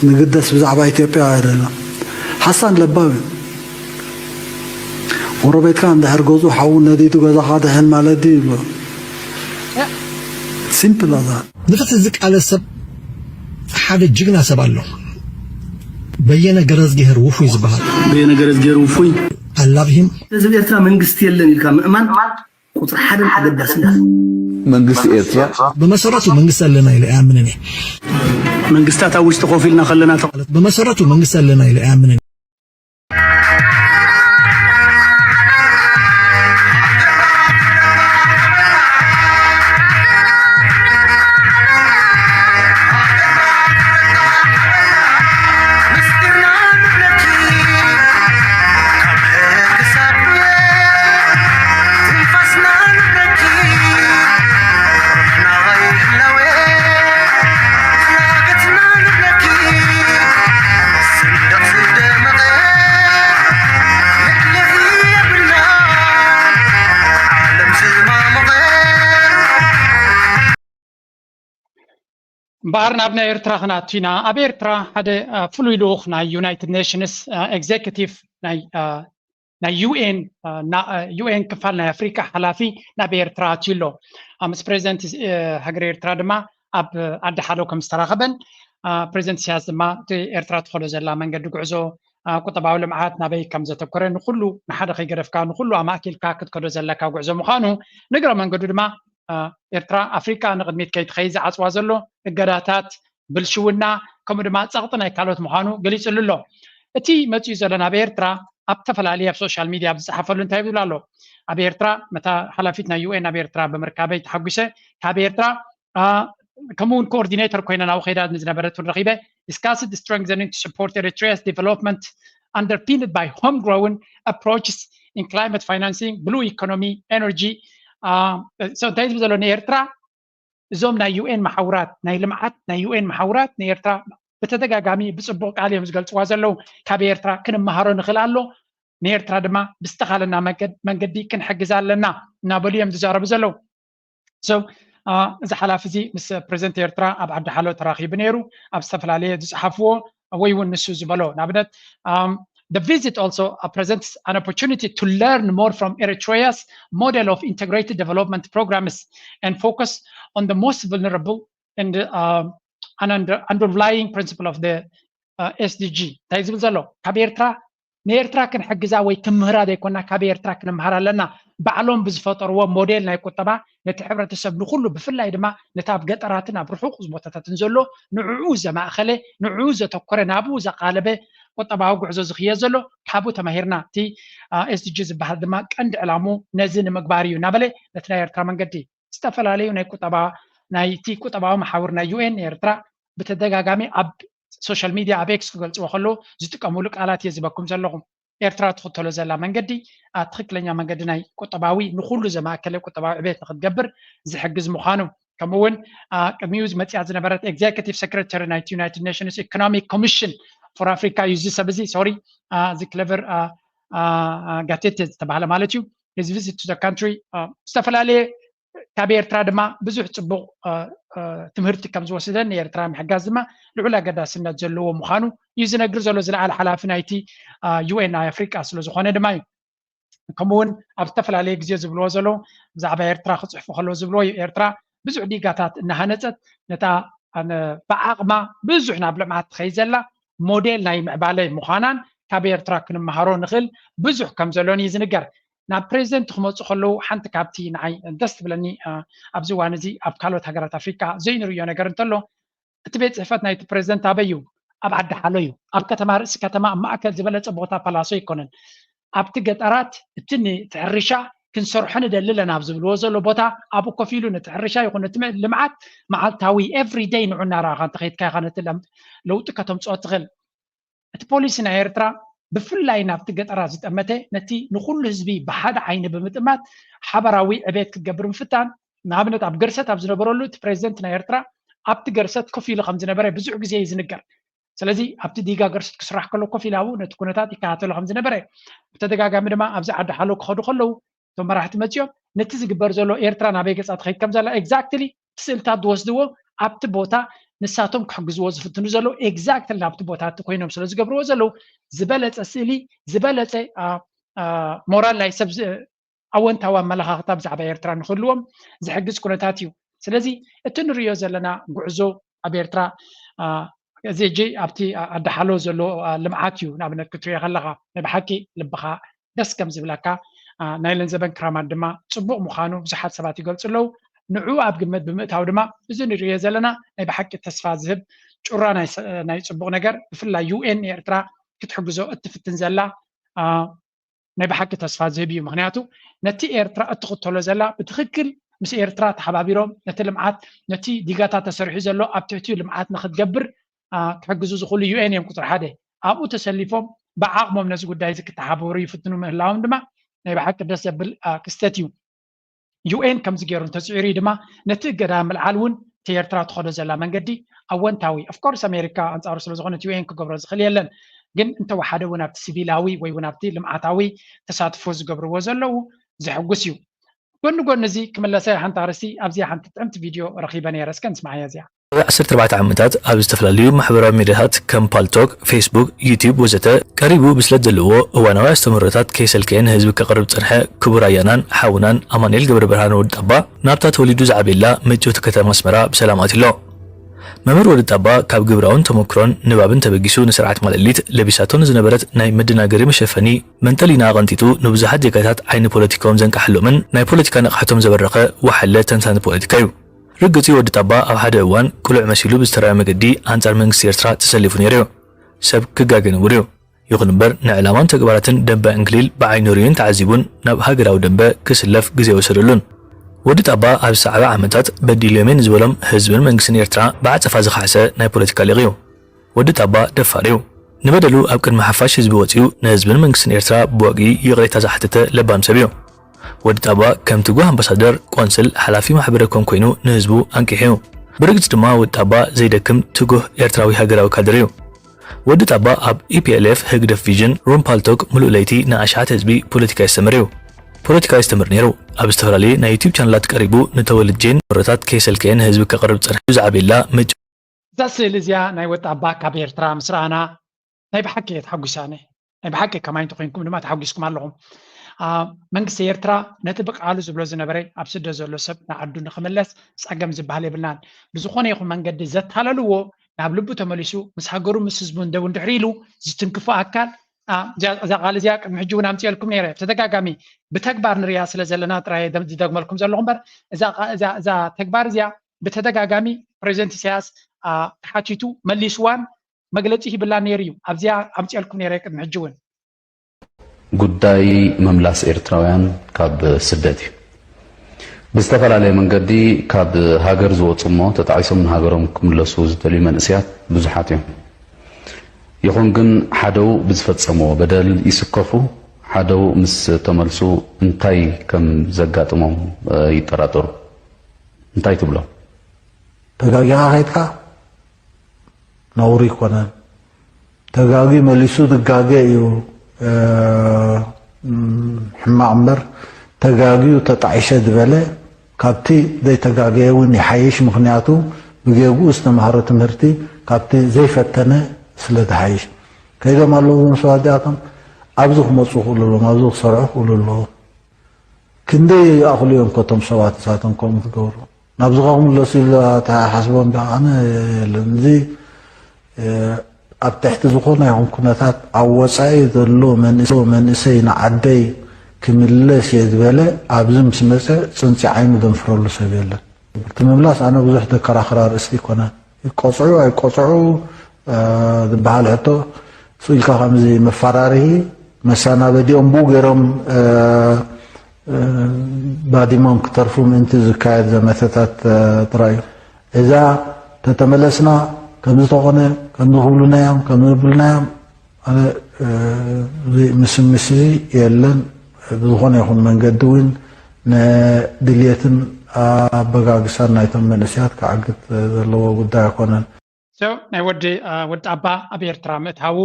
ንግደስ ብዛዕባ ኢትዮጵያ ኣይደለ ሓሳን ለባም እዩ። ጎረቤትካ እንድሕር ገዝኡ ሓዊ ነዲዱ ገዛኻ ድሕን ማለት ድዩ ይብሎ። ሲምፕል ኣዛ። ንፍትሒ ዝቃለስ ሰብ ሓደ ጅግና ሰብ ኣሎ። በየነ ገረዝጊሄር ውፉይ ዝበሃል። በየነ ገረዝጊሄር ውፉይ። I love him። ህዝቢ ኤርትራ መንግስቲ የለን ኢልካ ምእማን ቁፅሪ ሓደን ኣገዳስን እዩ። መንግስቲ ኤርትራ ብመሰረቱ መንግስቲ ኣለና ኢለ ኣይኣምንን እየ። መንግስታት ኣብ ውሽጢ ኮፍ ኢልና ከለና ተቐ- ማለት ብመሰረቱ መንግስቲ ኣለና ኢለ ኣይኣምንን እየ። እምበኣር ናብ ናይ ኤርትራ ክነኣቱ ኢና። ኣብ ኤርትራ ሓደ ፍሉይ ልኡኽ ናይ ዩናይትድ ኔሽንስ ኤግዜኪቲቭ ናይ ናይ ዩኤን ዩኤን ክፋል ናይ ኣፍሪካ ሓላፊ ናብ ኤርትራ ኣትዩ ኣሎ። ምስ ፕሬዚደንት ሃገር ኤርትራ ድማ ኣብ ዓዲ ሓሎ ከም ዝተራኸበን ፕሬዚደንት ኢሳያስ ድማ እቲ ኤርትራ ትኸዶ ዘላ መንገዲ ጉዕዞ ቁጠባዊ ልምዓት ናበይ ከም ዘተኮረ ንኩሉ ንሓደ ከይገደፍካ ንኩሉ ኣማእኪልካ ክትከዶ ዘለካ ጉዕዞ ምዃኑ ንግረ መንገዱ ድማ ኤርትራ ኣፍሪካ ንቅድሚት ከይትኸይድ ዝዓፅዋ ዘሎ እገዳታት ብልሽውና ከምኡ ድማ ፀቕጢ ናይ ካልኦት ምዃኑ ገሊፅሉ ኣሎ። እቲ መፅኡ ዘሎ ናብ ኤርትራ ኣብ ተፈላለየ ኣብ ሶሻል ሚድያ ኣብ ዝፀሓፈሉ እንታይ ይብል ኣሎ? ኣብ ኤርትራ መታ ሓላፊት ናይ ዩኤን ኣብ ኤርትራ ብምርካበይ ተሓጒሰ። ካብ ኤርትራ ከምኡ እውን ኮኦርዲኔተር ኮይነ ናብ ከይዳ ዝነበረት እውን ረኺበ discussed strengthening to support Eritrea's development underpinned by homegrown approaches in climate financing, blue economy, energy. እንታይ ዝብል ዘሎ ንኤርትራ እዞም ናይ ዩኤን መሓውራት ናይ ልምዓት ናይ ዩኤን መሓውራት ንኤርትራ ብተደጋጋሚ ብፅቡቕ ቃል እዮም ዝገልፅዋ ዘለዉ። ካብ ኤርትራ ክንመሃሮ ንኽእል ኣሎ። ንኤርትራ ድማ ብዝተኻለና መንገዲ ክንሕግዛ ኣለና እናበሉ እዮም ዝዛረቡ ዘለዉ። እዚ ሓላፊ እዚ ምስ ፕሬዚደንት ኤርትራ ኣብ ዓዲ ሓሎ ተራኺቡ ነይሩ። ኣብ ዝተፈላለየ ዝፀሓፍዎ ወይ እውን ንሱ ዝበሎ ንኣብነት the visit also uh, presents an opportunity to learn more from Eritrea's model of integrated development programs and focus on the most vulnerable and uh, an under, underlying principle of the uh, S D G እንታይ ዝብል ዘሎ ካብ ኤርትራ ንኤርትራ ክንሕግዛ ወይ ክምህራ ዘይኮና ካብ ኤርትራ ክንምሃር ኣለና። ባዕሎም ብዝፈጠርዎ ሞዴል ናይ ቁጠባ ነቲ ሕብረተሰብ ንኩሉ ብፍላይ ድማ ነቲ ኣብ ገጠራትን ኣብ ርሑቕ ቦታታትን ዘሎ ንዕኡ ዘማእኸለ ንዕኡ ዘተኮረ ናብኡ ዘቃለበ ቁጠባዊ ጉዕዞ ዝኽየ ዘሎ ካብኡ ተማሂርና እቲ S D G ዝበሃል ድማ ቀንዲ ዕላሙ ነዚ ንምግባር እዩ እናበለ ነቲ ናይ ኤርትራ መንገዲ ዝተፈላለዩ ናይ ቁጠባ ናይቲ ቁጠባዊ መሓውር ናይ ዩኤን ኤርትራ ብተደጋጋሚ ኣብ ሶሻል ሚድያ ኣብ ኤክስ ክገልፅዎ ከለዉ ዝጥቀምሉ ቃላት እየ ዝበኩም ዘለኹም። ኤርትራ ትኽተሎ ዘላ መንገዲ ትክክለኛ መንገዲ ናይ ቁጠባዊ ንኩሉ ዘማእከለ ቁጠባዊ ዕቤት ንክትገብር ዝሕግዝ ምዃኑ ከምኡ እውን ቅድሚኡ መፅያ ዝነበረት executive secretary ናይ United Nations Economic Commission for Africa እዩ እዚ ሰብ እዚ sorry እዚ Cléber Gatete ዝተባሃለ ማለት እዩ his visit to the country ዝተፈላለየ ካብ ኤርትራ ድማ ብዙሕ ፅቡቕ ትምህርቲ ከም ዝወስደ ንኤርትራ ምሕጋዝ ድማ ልዑል ኣገዳስነት ዘለዎ ምዃኑ እዩ ዝነግር ዘሎ ዝለዓለ ሓላፊ ናይቲ ዩኤን ናይ ኣፍሪቃ ስለ ዝኾነ ድማ እዩ ከምኡውን ኣብ ዝተፈላለየ ግዜ ዝብልዎ ዘለዉ ብዛዕባ ኤርትራ ክፅሕፉ ከለዉ ዝብልዎ እዩ ኤርትራ ብዙሕ ዲጋታት እናሃነፀት ነታ ብዓቕማ ብዙሕ ናብ ልምዓት ትኸይድ ዘላ ሞዴል ናይ ምዕባለ ምዃናን ካብ ኤርትራ ክንመሃሮ ንኽእል ብዙሕ ከም ዘሎን እዩ ዝንገር ናብ ፕሬዚደንት ክመፁ ከለዉ ሓንቲ ካብቲ ንዓይ ደስ ትብለኒ ኣብዚ እዋን እዚ ኣብ ካልኦት ሃገራት ኣፍሪካ ዘይንርእዮ ነገር እንተሎ እቲ ቤት ፅሕፈት ናይቲ ፕሬዚደንት ኣበይ እዩ ኣብ ዓዲ ሓሎ እዩ ኣብ ከተማ ርእሲ ከተማ ኣብ ማእከል ዝበለፀ ቦታ ፓላሶ ኣይኮነን ኣብቲ ገጠራት እቲ ንትሕርሻ ክንሰርሖ ንደሊ ኣለና ኣብ ዝብልዎ ዘሎ ቦታ ኣብኡ ኮፍ ኢሉ ነቲ ሕርሻ ይኹን ነቲ ልምዓት መዓልታዊ everyday ንዑ እናረኣኻ እንተኸይድካ ኢኻ ነቲ ለውጢ ከተምፅኦ ትኽእል እቲ ፖሊሲ ናይ ኤርትራ ብፍላይ ናብቲ ገጠራት ዝጠመተ ነቲ ንኩሉ ህዝቢ ብሓደ ዓይኒ ብምጥማት ሓበራዊ ዕቤት ክትገብር ምፍታን ንኣብነት ኣብ ገርሰት ኣብ ዝነበረሉ እቲ ፕሬዚደንት ናይ ኤርትራ ኣብቲ ገርሰት ኮፍ ኢሉ ከም ዝነበረ ብዙሕ ግዜ እዩ ዝንገር ስለዚ ኣብቲ ዲጋ ገርሰት ክስራሕ ከሎ ኮፍ ኢሉ ኣብኡ ነቲ ኩነታት ይከታተሎ ከም ዝነበረ ብተደጋጋሚ ድማ ኣብዚ ዓዲ ሓሎ ክኸዱ ከለዉ እቶም መራሕቲ መፅኦም ነቲ ዝግበር ዘሎ ኤርትራ ናበይ ገፃ ትኸይድ ከም ዘላ exactly እቲ ስእልታት ዝወስድዎ ኣብቲ ቦታ ንሳቶም ክሕግዝዎ ዝፍትኑ ዘለዉ exactly ናብቲ ቦታ እቲ ኮይኖም ስለ ዝገብርዎ ዘለዉ ዝበለፀ ስእሊ ዝበለፀ ሞራል ናይ ሰብ ኣወንታዊ ኣመለኻኽታ ብዛዕባ ኤርትራ ንክህልዎም ዝሕግዝ ኩነታት እዩ ስለዚ እቲ ንሪኦ ዘለና ጉዕዞ ኣብ ኤርትራ እዚ ሕጂ ኣብቲ ኣዳሓሎ ዘሎ ልምዓት እዩ ንኣብነት ክትሪኦ ከለካ ናይ ብሓቂ ልብካ ደስ ከም ዝብለካ ናይ ለንዘበን ክራማት ድማ ፅቡቅ ምኳኑ ብዙሓት ሰባት ይገልፁ ኣለዉ ንዕኡ ኣብ ግምት ብምእታው ድማ እዚ ንሪኦ ዘለና ናይ ብሓቂ ተስፋ ዝህብ ጩራ ናይ ፅቡቅ ነገር ብፍላይ ዩኤን ንኤርትራ ክትሕግዞ እትፍትን ዘላ ናይ ብሓቂ ተስፋ ዝህብ እዩ ምክንያቱ ነቲ ኤርትራ እትኽተሎ ዘላ ብትኽክል ምስ ኤርትራ ተሓባቢሮም ነቲ ልምዓት ነቲ ዲጋታት ተሰሪሑ ዘሎ ኣብ ትሕቲኡ ልምዓት ንክትገብር ክሕግዙ ዝኽእሉ ዩኤን እዮም ቁፅሪ ሓደ ኣብኡ ተሰሊፎም ብዓቕሞም ነዚ ጉዳይ እዚ ክተሓባበሩ ይፍትኑ ምህላዎም ድማ ናይ ብሓቂ ደስ ዘብል ክስተት እዩ ዩኤን ከምዚ ገይሩ እንተፅዒሩ ድማ ነቲ እገዳ ምልዓል እውን እቲ ኤርትራ ትኸዶ ዘላ መንገዲ ኣወንታዊ of course ኣሜሪካ ኣንፃሩ ስለ ዝኾነት ዩኤን ክገብሮ ዝኽእል የለን ግን እንተወሓደ እውን ኣብቲ ሲቪላዊ ወይ እውን ኣብቲ ልምዓታዊ ተሳትፎ ዝገብርዎ ዘለዉ ዘሕጉስ እዩ ጎኒ ጎኒ እዚ ክምለሰ ሓንቲ ኣርስቲ ኣብዚኣ ሓንቲ ጥዕምቲ ቪድዮ ረኺበ ነይረ እስከ ንስማዓያ እዚኣ ዓሰርተ ኣርባዕተ ዓመታት ኣብ ዝተፈላለዩ ማሕበራዊ ሚድያታት ከም ፓልቶክ፣ ፌስቡክ፣ ዩቲዩብ ወዘተ ቀሪቡ ብስለት ዘለዎ እዋናዊ ኣስተምህሮታት ከይሰልከየ ንህዝቢ ከቕርብ ዝጸንሐ ክቡር ኣያናን ሓውናን ኣማኑኤል ገብረብርሃን ወዲ ጣባ ናብታ ተወሊዱ ዝዓበየላ ምጭውቲ ከተማ ኣስመራ ብሰላም ኣትዩ ኣሎ። መምህር ወዲ ጣባ ካብ ግብራውን ተመክሮን ንባብን ተበጊሱ ንስርዓት ማለሊት ለቢሳቶ ንዝነበረት ናይ መደናገሪ መሸፈኒ መንጠሊና ኣቐንጢጡ ንብዙሓት ዜጋታት ዓይኒ ፖለቲካኦም ዘንቀሓሎምን ናይ ፖለቲካ ንቕሓቶም ዘበረኸ ወሓለ ተንታኒ ፖለቲካ እዩ። ርግጽ እዩ ወዲ ጣባ ኣብ ሓደ እዋን ቅሉዕ መሲሉ ብዝተራዮ መገዲ ኣንጻር መንግስቲ ኤርትራ ተሰሊፉ ነይሩ እዩ። ሰብ ክጋገ ንቡር እዩ። ይኹን እምበር ንዕላማን ተግባራትን ደንበ ዕንክሊል ብዓይኑ ርእዩን ተዓዚቡን ናብ ሃገራዊ ደንበ ክስለፍ ግዜ ወሰደሉን። ወዲ ጣባ ኣብ ዝሰዓበ ዓመታት በዲሎም'የ ንዝበሎም ህዝብን መንግስትን ኤርትራ ብዓጸፋ ዝኸሕሰ ናይ ፖለቲካ ሊቕ እዩ። ወዲ ጣባ ደፋር እዩ። ንበደሉ ኣብ ቅድሚ ሓፋሽ ህዝቢ ወጺኡ ንህዝብን መንግስትን ኤርትራ ብወግዒ ይቕሬታ ዝሓተተ ለባም ሰብ እዩ። ወዲ ጣባ ከም ትጉህ ኣምባሳደር፣ ቆንስል፣ ሓላፊ ማሕበረ ኮም ኮይኑ ንህዝቡ ኣንቂሑ እዩ። ብርግጽ ድማ ወዲ ጣባ ዘይደክም ትጉህ ኤርትራዊ ሃገራዊ ካድር እዩ። ወዲ ጣባ ኣብ ኢፒኤልኤፍ፣ ህግደፍ ቪዥን፣ ሩም ፓልቶክ፣ ምሉእ ለይቲ ንኣሽሓት ህዝቢ ፖለቲካ የስተምር እዩ። ፖለቲካ የስተምር ነይሩ። ኣብ ዝተፈላለዩ ናይ ዩቲዩብ ቻነላት ቀሪቡ ንተወልጄን ወረታት ከይሰልከየ ንህዝቢ ከቕርብ ጸኒሑ ዝዓበየላ ምጭ እዛ ስእሊ እዚኣ ናይ ወዲ ጣባ ካብ ኤርትራ ምስ ረኣና ናይ ብሓቂ እየ ተሓጒሰ ኣነ። ናይ ብሓቂ ከማይ እንተኾይንኩም ድማ ተሓጒስኩም ኣለኹም። አ፣ መንግስቲ ኤርትራ ነቲ ብቃሉ ዝብሎ ዝነበረ ኣብ ስደት ዘሎ ሰብ ንዓዱ ንኽምለስ ጸገም ዝበሃል የብልናን። ብዝኾነ ይኹን መንገዲ ዘታለልዎ ናብ ልቡ ተመሊሱ ምስ ሃገሩ ምስ ህዝቡን ደው እንድሕር ኢሉ ዝትንክፎ ኣካል፣ አ፣ እዛ እዛ ቃል እዚኣ ቅድሚ ሕጂ እውን ኣምፅኤልኩም ነይረ። ብተደጋጋሚ ብተግባር ንሪኣ ስለ ዘለና ጥራይ እየ ዝደግመልኩም ዘለኹ እምበር እዛ ቃ- እዛ እዛ ተግባር እዚኣ ብተደጋጋሚ ፕሬዚደንት ኢሳያስ፣ አ፣ ተሓቲቱ መሊስዋን መግለጺ ሂብላን ነይሩ እዩ። ኣብዚኣ ኣምፅኤልኩም ነይረ ቅድሚ ሕጂ እውን። ጉዳይ ምምላስ ኤርትራውያን ካብ ስደት እዩ። ብዝተፈላለየ መንገዲ ካብ ሃገር ዝወፁ እሞ ተጣዒሶም ንሃገሮም ክምለሱ ዝደልዩ መንእሰያት ብዙሓት እዮም። ይኹን ግን ሓደው ብዝፈፀምዎ በደል ይስከፉ፣ ሓደው ምስ ተመልሱ እንታይ ከም ዘጋጥሞም ይጠራጠሩ። እንታይ ትብሎ? ተጋጊኻ ከይድካ ነውሪ ኣይኮነን። ተጋግዩ መሊሱ ዝጋገ እዩ ሕማቕ እምበር፣ ተጋግዩ ተጣዒሰ ዝበለ ካብቲ ዘይተጋገየ እውን ይሓይሽ። ምኽንያቱ ብጌግኡ ዝተምሃሮ ትምህርቲ ካብቲ ዘይፈተነ ስለ ዝሓይሽ። ከይዶም ኣለዉ እዞም ሰባት እዚኣቶም ኣብዚ ክመፁ ይኽእሉ ኣለዎም፣ ኣብዚ ክሰርሑ ይኽእሉ ኣለዎም። ክንደይ ይኣኽሉ እዮም ከ እቶም ሰባት ንሳቶም ከምኡ ክገብሩ? ናብዚ ከ ክምለሱ ኢሉ ኣተሓሳስቦም ዶ? ኣነ የለን። እዚ ኣብ ትሕቲ ዝኾነ ይኹን ኩነታት ኣብ ወፃኢ ዘሎ መንእሰይ ንዓደይ ክምለስ እየ ዝበለ ኣብዚ ምስ መፀ ፅንፂ ዓይኑ ዘንፍረሉ ሰብ የለን። እቲ ምምላስ ኣነ ብዙሕ ዘከራኽር ኣርእስቲ ኣይኮነን። ይቆፅዑ ኣይቆፅዑ ዝበሃል ሕቶ ስቕ ኢልካ ከምዚ መፈራርሂ መሰናበዲኦም ብኡ ገይሮም ባዲሞም ክተርፉ ምእንቲ ዝካየድ ዘመተታት ጥራይ እዩ። እዛ ተተመለስና ከምዚ ተኾነ ከምዚ ክብሉና እዮም ከምዚ ክብሉና እዮም ኣነ ምስምስ እዚ የለን። ብዝኾነ ይኹን መንገዲ እውን ንድልየትን ኣበጋግሳን ናይቶም መንእሰያት ክዓግት ዘለዎ ጉዳይ ኣይኮነን። So ናይ ወዲ ወዲ ጣባ ኣብ ኤርትራ ምእታዉ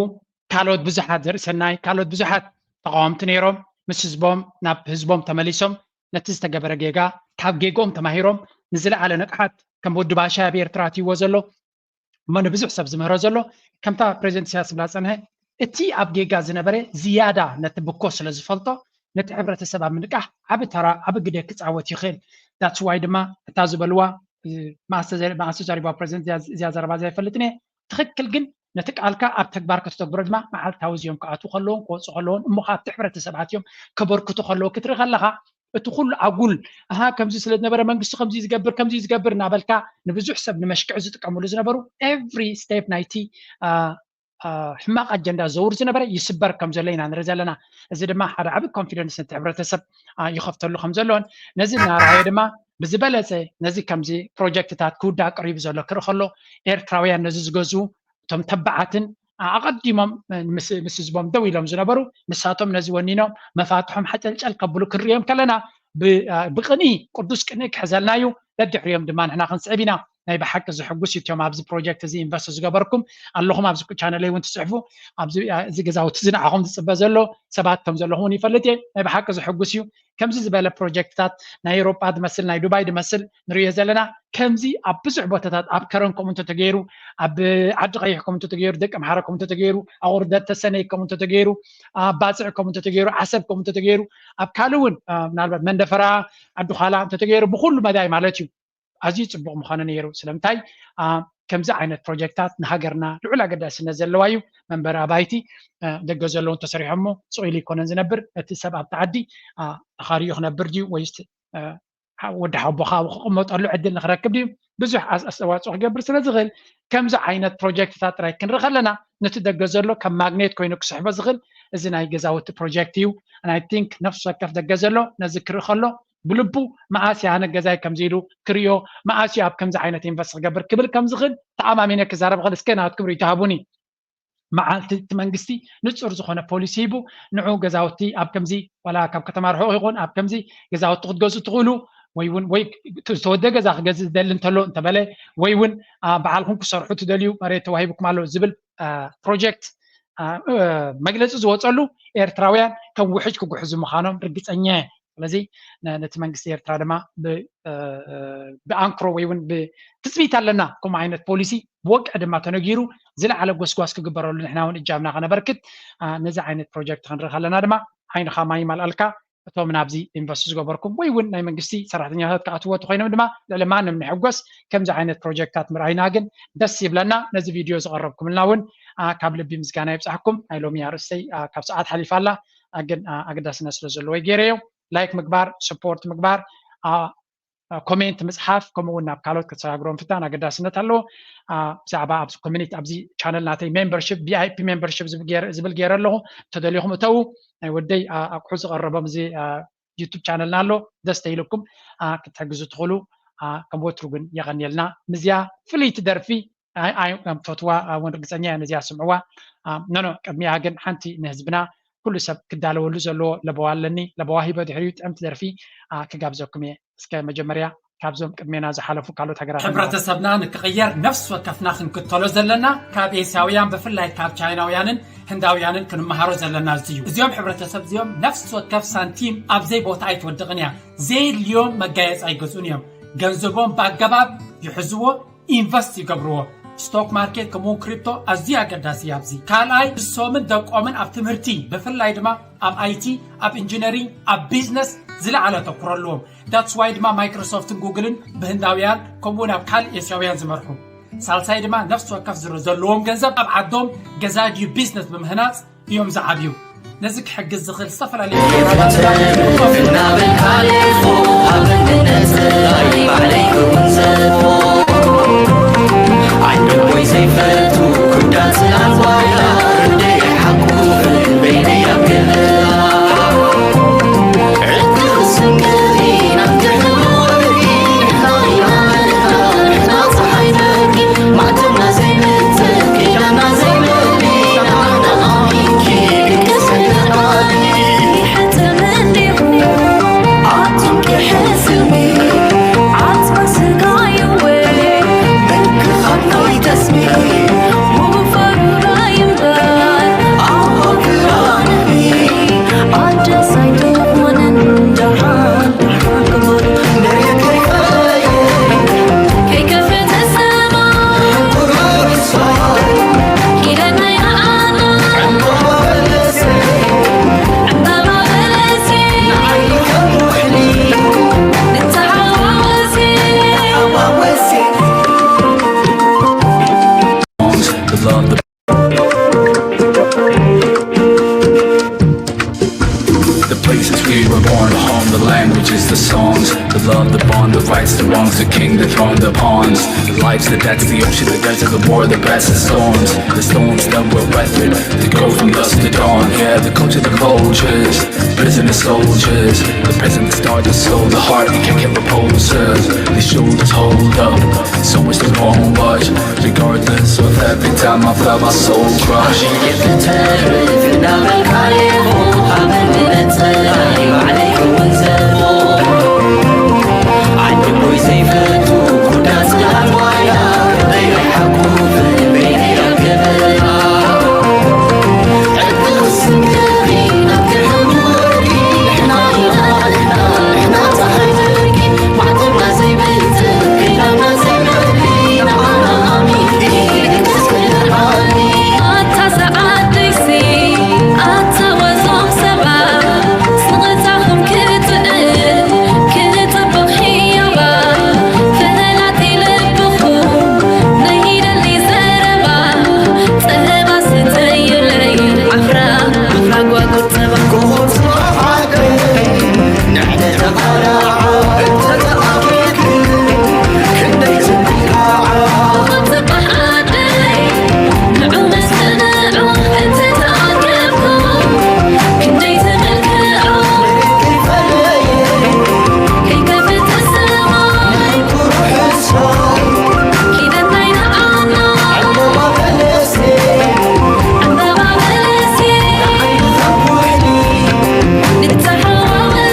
ካልኦት ብዙሓት ዘርኢ ሰናይ ካልኦት ብዙሓት ተቃወምቲ ነይሮም ምስ ህዝቦም ናብ ህዝቦም ተመሊሶም ነቲ ዝተገበረ ጌጋ ካብ ጌግኦም ተማሂሮም ንዝለዓለ ንቕሓት ከም ወዲ ባሻይ ኣብ ኤርትራ ኣትይዎ ዘሎ እሞ ንብዙሕ ሰብ ዝምህሮ ዘሎ ከምታ ፕሬዚደንት ኢሳያስ ዝብላ ዝጸንሐ እቲ ኣብ ጌጋ ዝነበረ ዝያዳ ነቲ ብኮ ስለ ዝፈልጦ ነቲ ሕብረተሰብ ኣብ ምንቃሕ ዓቢ ተራ ዓቢ ግደ ክጻወት ይኽእል። That's why ድማ እታ ዝበልዋ መኣስ ተዛሪባ ፕሬዚደንት እዚኣ ዘረባ እዚኣ ኣይፈልጥን እየ ትኽክል ግን ነቲ ቃልካ ኣብ ተግባር ከተተግብሮ ድማ መዓልታዊ እዚኦም ክኣትዉ ከለዎም ክወፁ ከለዎም እሞ ከዓ ኣብቲ ሕብረተሰብ ኣትዮም ከበርክቱ ከለዉ ክትርኢ ከለኻ እቲ ኩሉ ኣጉል ኣሃ ከምዚ ስለ ዝነበረ መንግስቲ ከምዚ ዝገብር ከምዚ ዝገብር እናበልካ ንብዙሕ ሰብ ንመሽክዕ ዝጥቀምሉ ዝነበሩ every step ናይቲ ሕማቕ ኣጀንዳ ዘውር ዝነበረ ይስበር ከም ዘሎ ኢና ንርኢ ዘለና። እዚ ድማ ሓደ ዓቢ ኮንፊደንስ ነቲ ሕብረተሰብ ይኸፍተሉ ከም ዘሎን ነዚ እናረኣየ ድማ ብዝበለፀ ነዚ ከምዚ ፕሮጀክትታት ክውዳእ ቀሪቡ ዘሎ ክርኢ ከሎ ኤርትራውያን ነዚ ዝገዝኡ እቶም ተባዓትን ኣቐዲሞም ምስ ህዝቦም ደው ኢሎም ዝነበሩ ንሳቶም ነዚ ወኒኖም መፋትሖም ሓጨልጨል ከብሉ ክንሪኦም ከለና ብቅንኢ ቅዱስ ቅንኢ ክሕዘልና እዩ። ደድሕሪኦም ድማ ንሕና ክንስዕብ ኢና። ናይ ብሓቂ ዝሕጉስ እዩ። እቲኦም ኣብዚ ፕሮጀክት እዚ ኢንቨስት ዝገበርኩም ኣለኹም፣ ኣብዚ ቻነለይ እውን ትፅሕፉ፣ ኣብዚ እዚ ገዛውቲ እዚ ንዓኹም ዝፅበ ዘሎ ሰባት ከም ዘለኹም እውን ይፈልጥ እየ። ናይ ብሓቂ ዝሕጉስ እዩ። ከምዚ ዝበለ ፕሮጀክትታት ናይ ኤውሮጳ ዝመስል ናይ ዱባይ ዝመስል ንሪኦ ዘለና። ከምዚ ኣብ ብዙሕ ቦታታት ኣብ ከረን ከምኡ እንተተገይሩ፣ ኣብ ዓዲ ቀይሕ ከምኡ እንተተገይሩ፣ ደቂ ኣምሓራ ከምኡ እንተተገይሩ፣ ኣቑርደት ተሰነይ ከምኡ እንተተገይሩ፣ ኣብ ባፅዕ ከምኡ እንተተገይሩ፣ ዓሰብ ከምኡ እንተተገይሩ፣ ኣብ ካልእ እውን ምናልባት መንደፈራ፣ ዓዲ ዃላ እንተተገይሩ ብኩሉ መዳይ ማለት እዩ ኣዝዩ ፅቡቕ ምኾነ ነይሩ። ስለምንታይ ከምዚ ዓይነት ፕሮጀክታት ንሃገርና ልዑል ኣገዳስነት ዘለዋ እዩ። መንበሪ ኣባይቲ ደገ ዘለዉ እንተሰሪሖሞ ስቕ ኢሉ ይኮነን ዝነብር። እቲ ሰብ ኣብቲ ዓዲ ተኻሪኡ ክነብር ድዩ ወይስ ወዲ ሓቦኻ ኣብኡ ክቕመጠሉ ዕድል ንክረክብ ድዩ ብዙሕ ኣስተዋፅኦ ክገብር ስለ ዝኽእል ከምዚ ዓይነት ፕሮጀክትታት ጥራይ ክንርኢ ከለና ነቲ ደገ ዘሎ ከም ማግኔት ኮይኑ ክስሕቦ ዝኽእል እዚ ናይ ገዛውቲ ፕሮጀክት እዩ። ናይ ቲንክ ነፍሲ ወከፍ ደገ ዘሎ ነዚ ክርኢ ከሎ ብልቡ መኣስ እያ ኣነ ገዛይ ከምዚ ኢሉ ክርእዮ፣ መኣስ እዩ ኣብ ከምዚ ዓይነት ኢንቨስት ክገብር ክብል ከም ዝኽእል ተኣማሚነ ክዛረብ ክእል። እስከ ናትኩም ርእይቶ ሃቡኒ። መዓልቲ እቲ መንግስቲ ንፁር ዝኾነ ፖሊሲ ሂቡ ንዑ ገዛውቲ ኣብ ከምዚ ዋላ ካብ ከተማ ርሑቕ ይኹን ኣብ ከምዚ ገዛውቲ ክትገዝኡ ትኽእሉ ወይ እውን ወይ ዝተወደ ገዛ ክገዝእ ዝደሊ እንተሎ እንተበለ ወይ እውን በዓልኩም ክሰርሑ ትደልዩ መሬት ተዋሂብኩም ኣሎ ዝብል ፕሮጀክት መግለፂ ዝወፀሉ ኤርትራውያን ከም ውሕጅ ክጉሕዙ ምዃኖም ርግፀኛ እየ። ስለዚ ነቲ መንግስቲ ኤርትራ ድማ ብኣንክሮ ወይ እውን ብትፅቢት ኣለና ከምኡ ዓይነት ፖሊሲ ብወግዒ ድማ ተነጊሩ ዝለዓለ ጎስጓስ ክግበረሉ ንሕና እውን እጃምና ከነበርክት ነዚ ዓይነት ፕሮጀክት ክንርኢ ከለና ድማ ዓይንኻ ማይ ይማልኣልካ። እቶም ናብዚ ኢንቨስት ዝገበርኩም ወይ እውን ናይ መንግስቲ ሰራሕተኛታት ክኣትዎ ተኮይኖም ድማ ልዕሊ ማንም ንሕጎስ። ከምዚ ዓይነት ፕሮጀክታት ምርኣይና ግን ደስ ይብለና። ነዚ ቪድዮ ዝቐረብኩምልና እውን ካብ ልቢ ምስጋና ይብፃሕኩም። ናይ ሎሚ ኣርእስተይ ካብ ሰዓት ሓሊፋ ኣላ ግን ኣገዳስነት ስለ ዘለዎይ ገይረዮ። ላይክ ምግባር፣ ስፖርት ምግባር፣ ኮሜንት ምፅሓፍ ከምኡ እውን ናብ ካልኦት ከተሰጋግሮም ፍታን ኣገዳስነት ኣለዎ። ብዛዕባ ኣብዚ ኮሚኒቲ ኣብዚ ቻነል ናተይ ሜምበርሽፕ ቪኣይፒ ሜምበርሽፕ ዝብል ገይረ ኣለኹ። እንተደሊኹም እተው ናይ ወደይ ኣቑሑ ዝቐረቦም እዚ ዩቱብ ቻነልና ኣሎ ደስ ተይልኩም ክትሕግዙ ትኽእሉ። ከም ወትሩ ግን የቐንየልና። ምዝያ ፍልይቲ ደርፊ ኣይ ኣይ ከም ትፈትዋ እውን ርግፀኛ እየ። ነዚኣ ስምዕዋ ኖኖ ቅድሚያ ግን ሓንቲ ንህዝብና ኩሉ ሰብ ክዳለወሉ ዘለዎ ለበዋ ኣለኒ። ለበዋ ሂበ ድሕሪኡ ጥዕምቲ ደርፊ ክጋብዘኩም እየ። እስከ መጀመርያ ካብዞም ቅድሜና ዝሓለፉ ካልኦት ሃገራት ሕብረተሰብና ንክቕየር ነፍሲ ወከፍና ክንክተሎ ዘለና ካብ ኤስያውያን ብፍላይ ካብ ቻይናውያንን ህንዳውያንን ክንመሃሮ ዘለና እዚ እዩ። እዚኦም ሕብረተሰብ እዚኦም ነፍሲ ወከፍ ሳንቲም ኣብ ዘይቦታ ኣይትወድቕን እያ። ዘየድልዮም መጋየፂ ኣይገዝኡን እዮም። ገንዘቦም ብኣገባብ ይሕዝዎ፣ ኢንቨስት ይገብርዎ። ስቶክ ማርኬት ከምኡውን ክሪፕቶ ኣዝዩ ኣገዳሲ እዩ ኣብዚ። ካልኣይ ንሶምን ደቆምን ኣብ ትምህርቲ ብፍላይ ድማ ኣብ ኣይቲ፣ ኣብ ኢንጂነሪንግ፣ ኣብ ቢዝነስ ዝለዓለ ኣተኩሮ ኣለዎም። ዳትስ ዋይ ድማ ማይክሮሶፍትን ጉግልን ብህንዳውያን ከምኡውን ኣብ ካልእ ኤስያውያን ዝመርሑ። ሳልሳይ ድማ ነፍሲ ወከፍ ዝረ ዘለዎም ገንዘብ ኣብ ዓዶም ገዛ ድዩ ቢዝነስ ብምህናፅ እዮም ዝዓብዩ። ነዚ ክሕግዝ ዝኽእል ዝተፈላለዩ እናበልካ ሌፎ ኣብ መንነት ባዕለይ ክውን ዘልፎ ዓይንደሞይ ዘይፈቱ ኩዳት ኣልባያ ርደይ ሓቁ በይነይ ኣብ ገላ The places we were born, the home, the languages, the songs, the love, the bond, the rights, the wrongs, the king, the throne, the pawns, the lives, the debts, the ocean, the desert, the war, the best, the storms, the storms that were weathered, the go from dusk to dawn, yeah, the culture, the vultures, the prisoner soldiers, the present, the star, the soul, the heart, you can't get repulsive, the shoulders hold up, so much the wrong watch, regardless of every time I felt my soul crush.